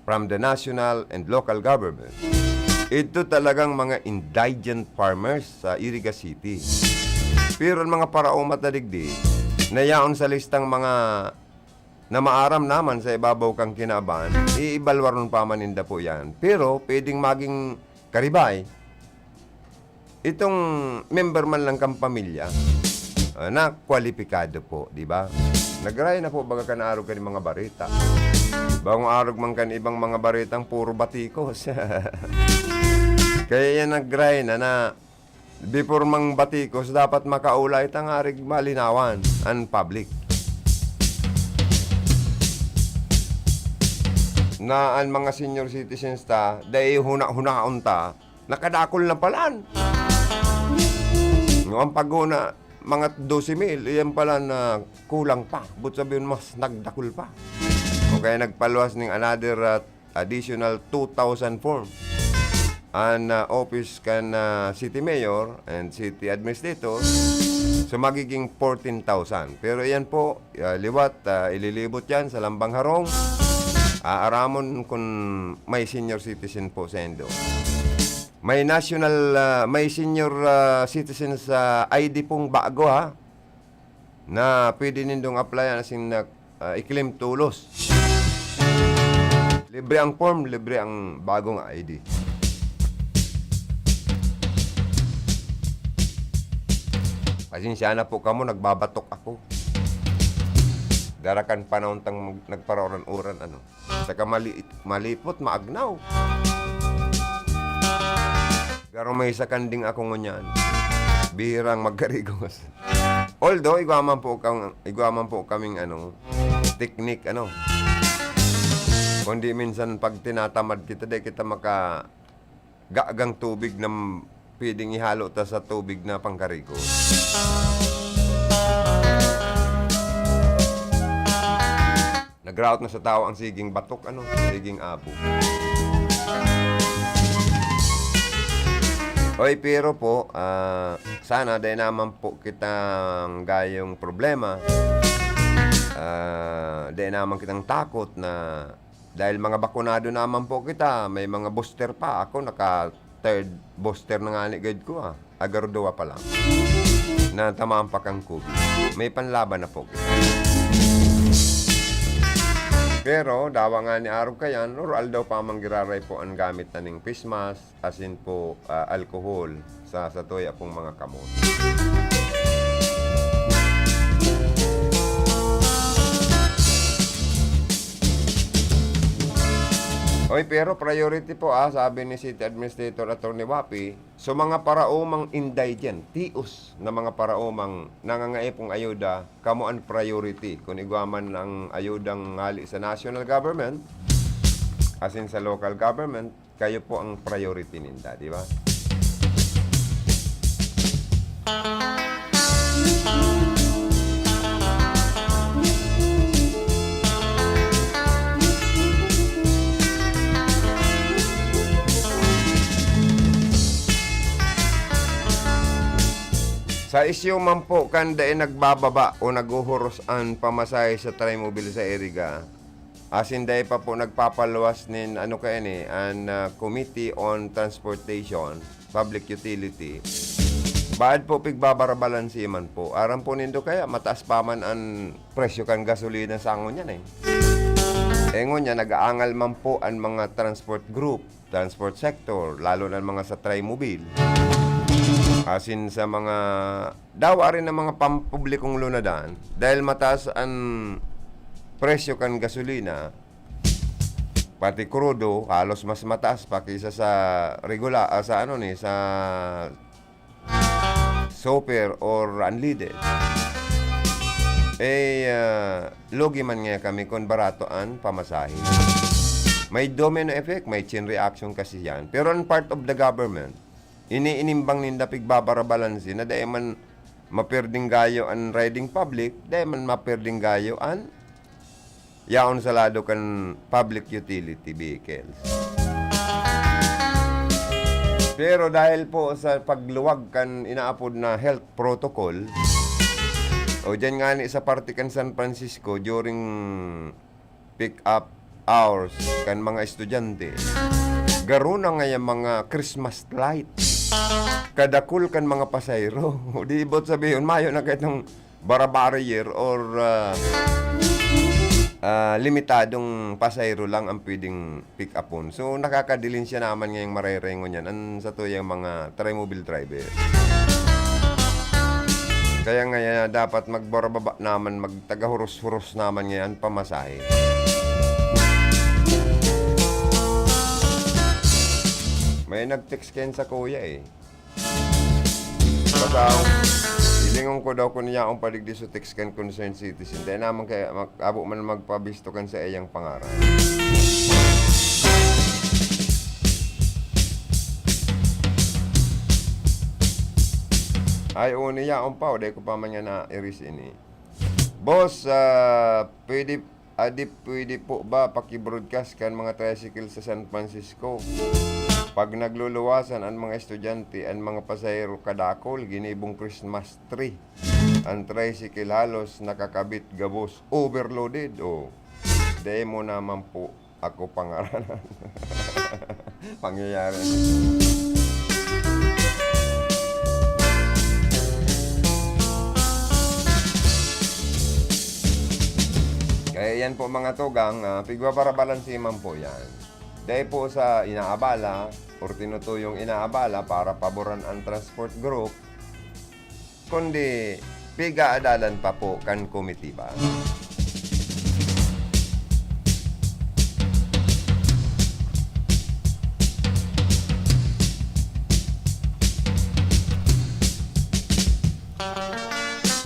from the national and local government. Ito talagang mga indigent farmers sa Iriga City. Pero ang mga paraoma ta digdi, na yaon sa listang mga na maaram naman sa ibabaw kan kinaban, iibalwaron pa man ninda po yan. Pero pwedeng maging karibay itong member man lang kan pamilya, ah, na kwalipikado po, di ba? Nagray na po baga kan arog kan mga bareta. Bangong arog man kan ibang mga baretang puro batikos. Kaya yan nagray na, na before mang batikos, dapat makaulay ta ngarig malinawan an public. Na an mga senior citizens ta, dai huna-hunaon ta, nakadakul na palan. Yung ang paghona, mga dose mil, iyan pala na kulang pa. But sabihin, mas nagdakul pa. O kaya nagpaluwas ning another, ah, additional two thousand form. An, ah, office kan, ah, city mayor and city administrator, so magiging fourteen thousand. Pero iyan po, ah, liwat, ah, ililibot yan sa Lambang Harong. Aaramon kung may senior citizen po sa Indo. May national, ah, may senior, ah, citizens, ah, I D pong bago, ha, na pwede nindong applyan asin na, ah, i-claim tolos. Libre ang form, libre ang bagong I D. Pasensya na po kamo, nagbabatok ako. Darakan panahon tang mag-, nagparauran-uran, ano. Saka mali-, malipot, maagnaw. Pero may sakanding ako ngunyan. Bihirang magkarigos. Although, igwa man po kang, igwa man po kaming, ano, teknik, ano. Kundi minsan pag tinatamad kita, di kita maka-, gagang tubig na m-, pwedeng ihalo ta sa tubig na pangkarigos. Nagraot na sa tawo ang siging batok, ano, siging abo. Oy, pero po, ah, sana dai naman po kitang gayong problema. Ah, dai naman kitang takot na dahil mga bakunado naman po kita, may mga booster pa. Ako, naka third booster na ngani gayod ko, ah. Agarduwa pa lang. Natamaan pa kan COVID. May panlaban na po kita. Pero, dawa ngani arog kayan, or aldaw pa man giraray po an gamit na ning face mask, asin po, ah, alcohol sa, sa tuya pong mga kamot. Oy, pero priority po, ah, sabi ni City Administrator Attorney Wapi, so mga paraomang indigent, tios na mga paraomang nangangaipo kan ayuda, kamo an priority. Kun igwa man ang ayudang hali sa national government, asin sa local government, kayo po ang priority ninda, di ba? Sa isyu man po kan dai nagbababa o naghuhuros an pamasahe sa Trimobile sa Iriga, asin dai pa po nagpapaluwas nin, ano kaya ni, an, ah, Committee on Transportation, Public Utility. Baad po pigbabarabalansi man po. Aram po nindo kaya, mataas pa man an presyo kan gasolina sa ngunyan eh. Eh, ngunyan, nag-aangal man po an mga transport group, transport sector, lalo na mga sa Trimobile. Asin sa mga dawa rin ng mga pampublikong lunadan, dahil mataas an presyo kan gasolina, pati krudo, halos mas mataas pa kaysa sa regula-, ah, sa ano ni, sa super or unleaded. Eh, ah, lugi man nga kami kun barato an pamasahe. May domino effect, may chain reaction kasi yan. Pero an part of the government, iniinimbang ninda pigbabarabalansi na dai man maperding gayo an riding public, dai man maperding gayo an yaon sa lado kan public utility vehicles. Pero dahil po sa pagluwag kan inaapod na health protocol, o diyan ngani sa parte kan San Francisco, during pick-up hours kan mga estudyante, garo na ngayang mga Christmas light. Kadakul kan mga pasahero. Di ibot sabihon, mayo na kaitong bara barrier or, ah, ah, limitadong pasahero lang ang pwedeng pick-upon. So, nakakadilinsya naman ngayong marerengon yan, ang satuyang mga trimobile driver. Kaya ngayon, dapat magbarababa naman, magtagahuros-huros naman ngayon pamasahe. May nag-text kayan sa kuya eh. Basta, hilingon ko daw kun yaon pa digdi sa text kan concerned citizen. Dai naman kaya, mag-, abo man magpabisto kan sa iyang pangaran. Ay, oo, niyaon pa, o, dai ko pa man niya na-erase ini. Boss, ah, pwede, adi, pwede po ba paki-broadcast kan mga tricycle sa San Francisco? Pag nagluluwasan an mga estudyante, an mga pasahero kadakol, ginibong Christmas tree. An tricycle halos nakakabit gabos, overloaded, o. Dai mo naman po ako pangaranan. Pangyayari. Kaya yan po, mga tugang, ah, pigbabalanse man po yan. Dai po sa inaabala or tinutuyong inaabala para paboran ang transport group, kundi pigaadalan pa po kan komitiba.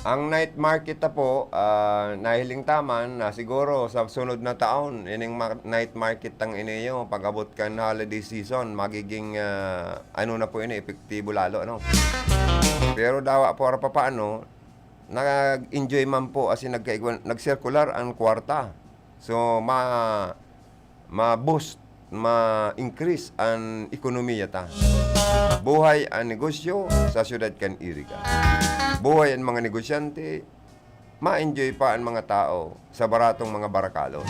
Ang night market na po, ah, nahiling ta man na siguro sa sunod na taon, ining ma-, night market tang iniyo, pag-abot kan holiday season, magiging, ah, ano na po ini, epektibo lalo, ano? Pero dawa po, ara pa paano, nag-enjoy man po, asin nagkaigwa, nagsirkular ang kwarta. So, ma-, ma-boost, ma-increase an ekonomiya ta. Buhay an negosyo sa siyudad kan Iriga. Buhay an mga negosyante, ma-enjoy pa an mga tao sa baratong mga barakalon.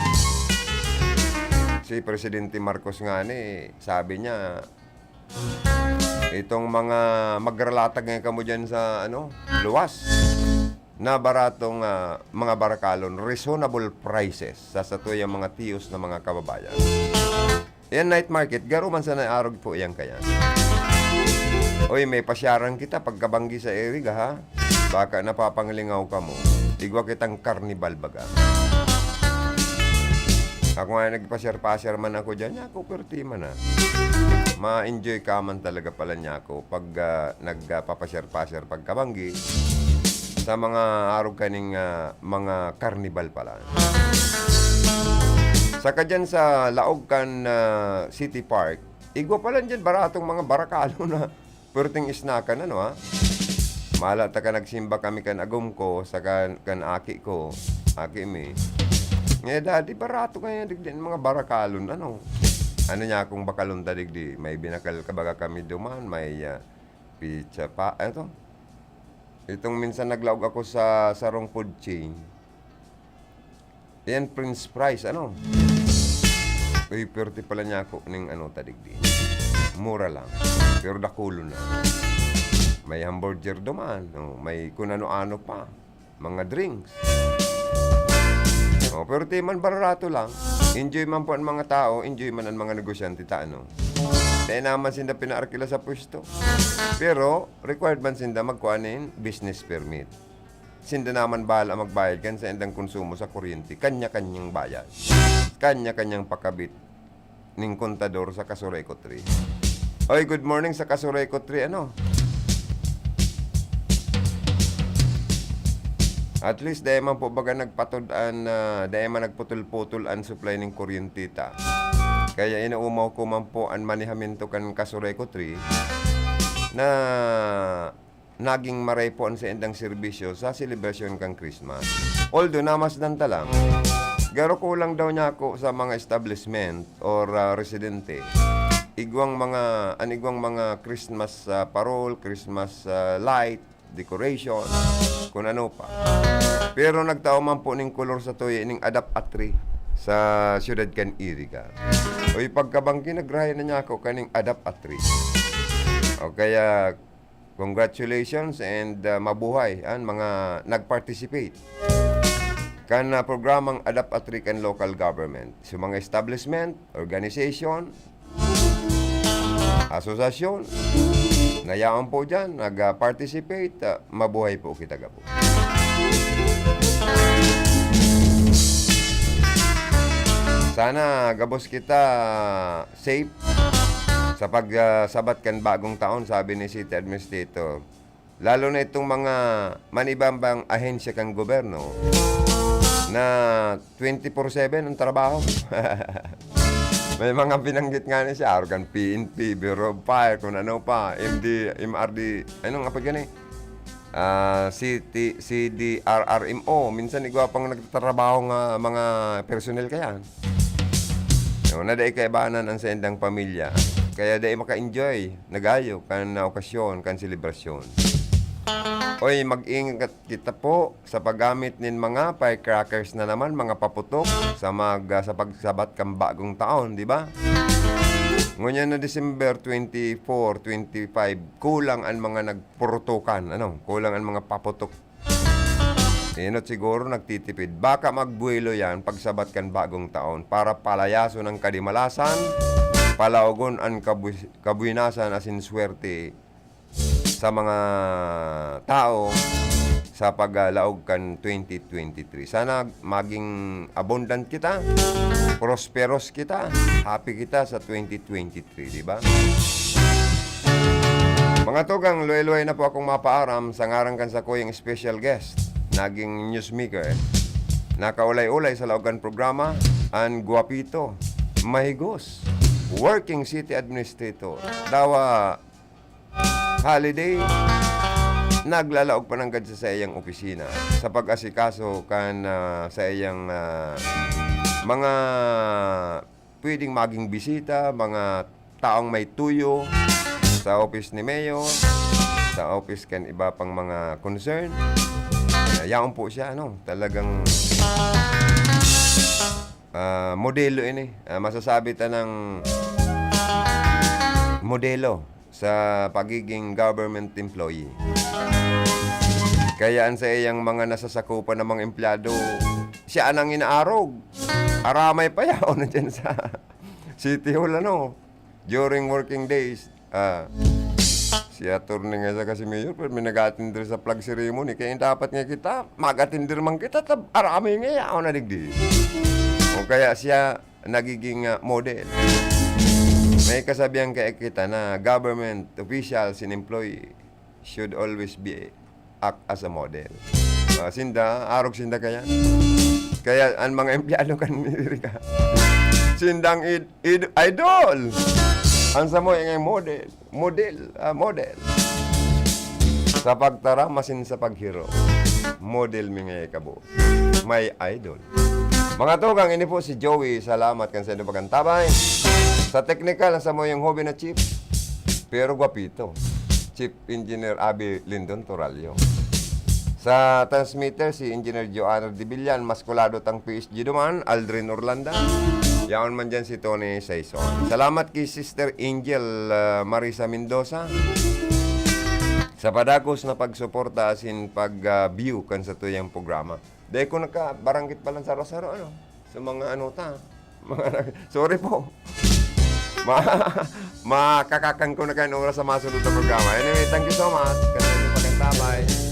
Si Presidente Marcos ngani, sabi niya, itong mga magralatag ngayon kamo diyan sa, ano, luwas, na baratong, ah, mga barakalon, reasonable prices sa satuyang mga tiyos na mga kababayan. Yan night market, garo man sana arog po yan kaya. Oy, may pasyaran kita pagkabanggi sa Iriga, ha? Baka napapanglingaw kamo. Igwa kitang karnibal baga. Ako nga, nagpasyar-pasyar man ako dyan, ako, perti man, ha. Ma-enjoy ka man talaga pala niya ako pag, ah, nagpapasyar-pasyar pagkabanggi sa mga arog kaning, ah, mga karnibal pala. Saka dyan sa laog kan, ah, City Park, igwa pala dyan baratong mga barakalo na perting isnakan, ano, ha? Mala ta ka nagsimba kami kan agom ko, saka kan aki ko, aki mi. Nga, "Daddy, barato kaya digdi an mga barakalon, ano?" Ano niya akong bakalon ta digdi? May binakal ka baga kami duman, may, ah, pizza pa, ano to? Itong minsan naglaog ako sa sarong food chain, yan, French fries, ano? Uy, pwerte pala niya ako ning ano, ta digdi. Mura lang. Pero dakulon na. May hamburger duman, oh, may kun ano-ano pa. Mga drinks. Oh, pwerte man, barato lang. Enjoy man po ang mga tao, enjoy man ang mga negosyante ta, ano? Dai naman sinda pinaarkila sa pwesto. Pero, required man sinda magkuha nin business permit. Sinda naman bahala magbayad kan saindang konsumo sa kuryente, kanya-kanyang bayad, kanya-kanyang pakabit ning kontador sa Kasureco Tree. Oy, good morning sa Kasureco Tree, ano? At least, dai man po baga nagpatud an, ah, dai man nagputol-putol an supply ning kuryente ta. Kaya inaumaw ko man po an manehamento kan Kasureco Tree na naging maray po an saindang serbisyo sa selebrasyon kan Christmas. Although namasdan ta lang, garo kulang daw niya ako sa mga establishment or, ah, residente. Igwang mga, an igwang mga Christmas, ah, parol, Christmas, ah, light, decoration, kun ano pa. Pero nagtao man po ning kolor sa tuya ining ADAP-ATRI sa siyudad kan Iriga. Uy, pagkabanggi, nagrahay na niya ako kaning ADAP-ATRI. O kaya, congratulations and, ah, mabuhay an mga nag-participate kan, ah, programang ADAP-ATRI kan local government. So, mga establishment, organization, asosasyon, na yaon po dyan, nag-participate, ah, mabuhay po kita gabos. Sana gabos kita safe sa pag, ah, sabat kan bagong taon, sabi ni City Administrator. Lalo na itong mga manibambang ahensya kan gobyerno na twenty-four seven ang trabaho. May mga binanggit nga ni siya, organ P N P, Bureau of Fire, kung ano pa, M D, M R D, ano nga pa dyan eh? Ah, C T, C D R R M O, minsan igwa pang nagtatrabaho nga mga personnel kaya. No, na dai kaibanan ang saindang pamilya, kaya dai maka-enjoy nagayo kan okasyon, kan selebrasyon. Oy, mag-ingat kita po sa paggamit nin mga firecrackers na naman, mga paputok sa mag-, sa pagsabat kan bagong taon, di ba? Ngunyan na December twenty-four, twenty-five, kulang ang mga nagpurutukan, ano? Kulang ang mga paputok. Enot siguro nagtitipid. Baka magbuwelo yan pagsabat kan bagong taon para palayason ang kadimalasan, palaogon ang kabu-, kabuinasan asin swerte sa mga tao sa paglaog kan twenty twenty-three. Sana maging abundant kita, prosperous kita, happy kita sa twenty twenty-three, di ba? Mga tugang, luway-luway na po akong mapaaram sa ngaran kan sakuyang special guest, naging newsmaker, nakaulay-ulay sa laog kan programa, an gwapito, mahigos, working city administrator. Dawa, holiday, naglalaog pa nanggad sa saiyang opisina sa pag-asikaso kan, ah, saiyang, ah, mga pwedeng maging bisita, mga taong may tuyo sa office ni Mayor, sa office kan iba pang mga concern. Ah, yaon po siya, ano, talagang, ah, modelo ini. Ah, masasabi ta ng modelo sa pagiging government employee. Kaya an saiyang mga nasasakupan na mga empleyado, siya an inaarog. Aramay pa yaon na dyan sa City Hall, ano, during working days. Ah, si attorney nga siya kasi mayor, pero may nag-attender sa flag ceremony. Kaya dapat nga kita, mag-attender man kita, tab-, aramay nga yaon na digdi. O kaya siya, nagiging, ah, model. May kasabihan kaya kita na government officials and employee should always be act as a model. Ah, sinda, arog sinda kaya. Kaya ang mga empleyado kan Amerika, sindang id-, id-, idol. Ang samo yung model. Model, ah, model. Sa pagtara, masin sa paghiro. Model mi nga ikabo. My idol. Mga tugang, ini po si Joey. Salamat kan sa inyong pag-antabay. Sa technical, ang samo yung hobby na chief. Pero gwapito. Chief Engineer Abby Lindon Torallo. Sa transmitter, si Engineer Joanna Dibillan, maskulado tang P S G duman, Aldrin Orlanda. Yaon man dyan si Tony Saison. Salamat ki Sister Angel, ah, Marisa Mendoza sa padagos na pagsuporta asin pag, ah, view kan satuyang programa. Dai ko nakabaranggit pa lang sa Rosaro, ano? Sa mga ano ta, mga, sorry po. Ma-, makakakan ko na kayo ng oras sa masunod na programa. Anyway, thank you so much. Kasi pag-antabay.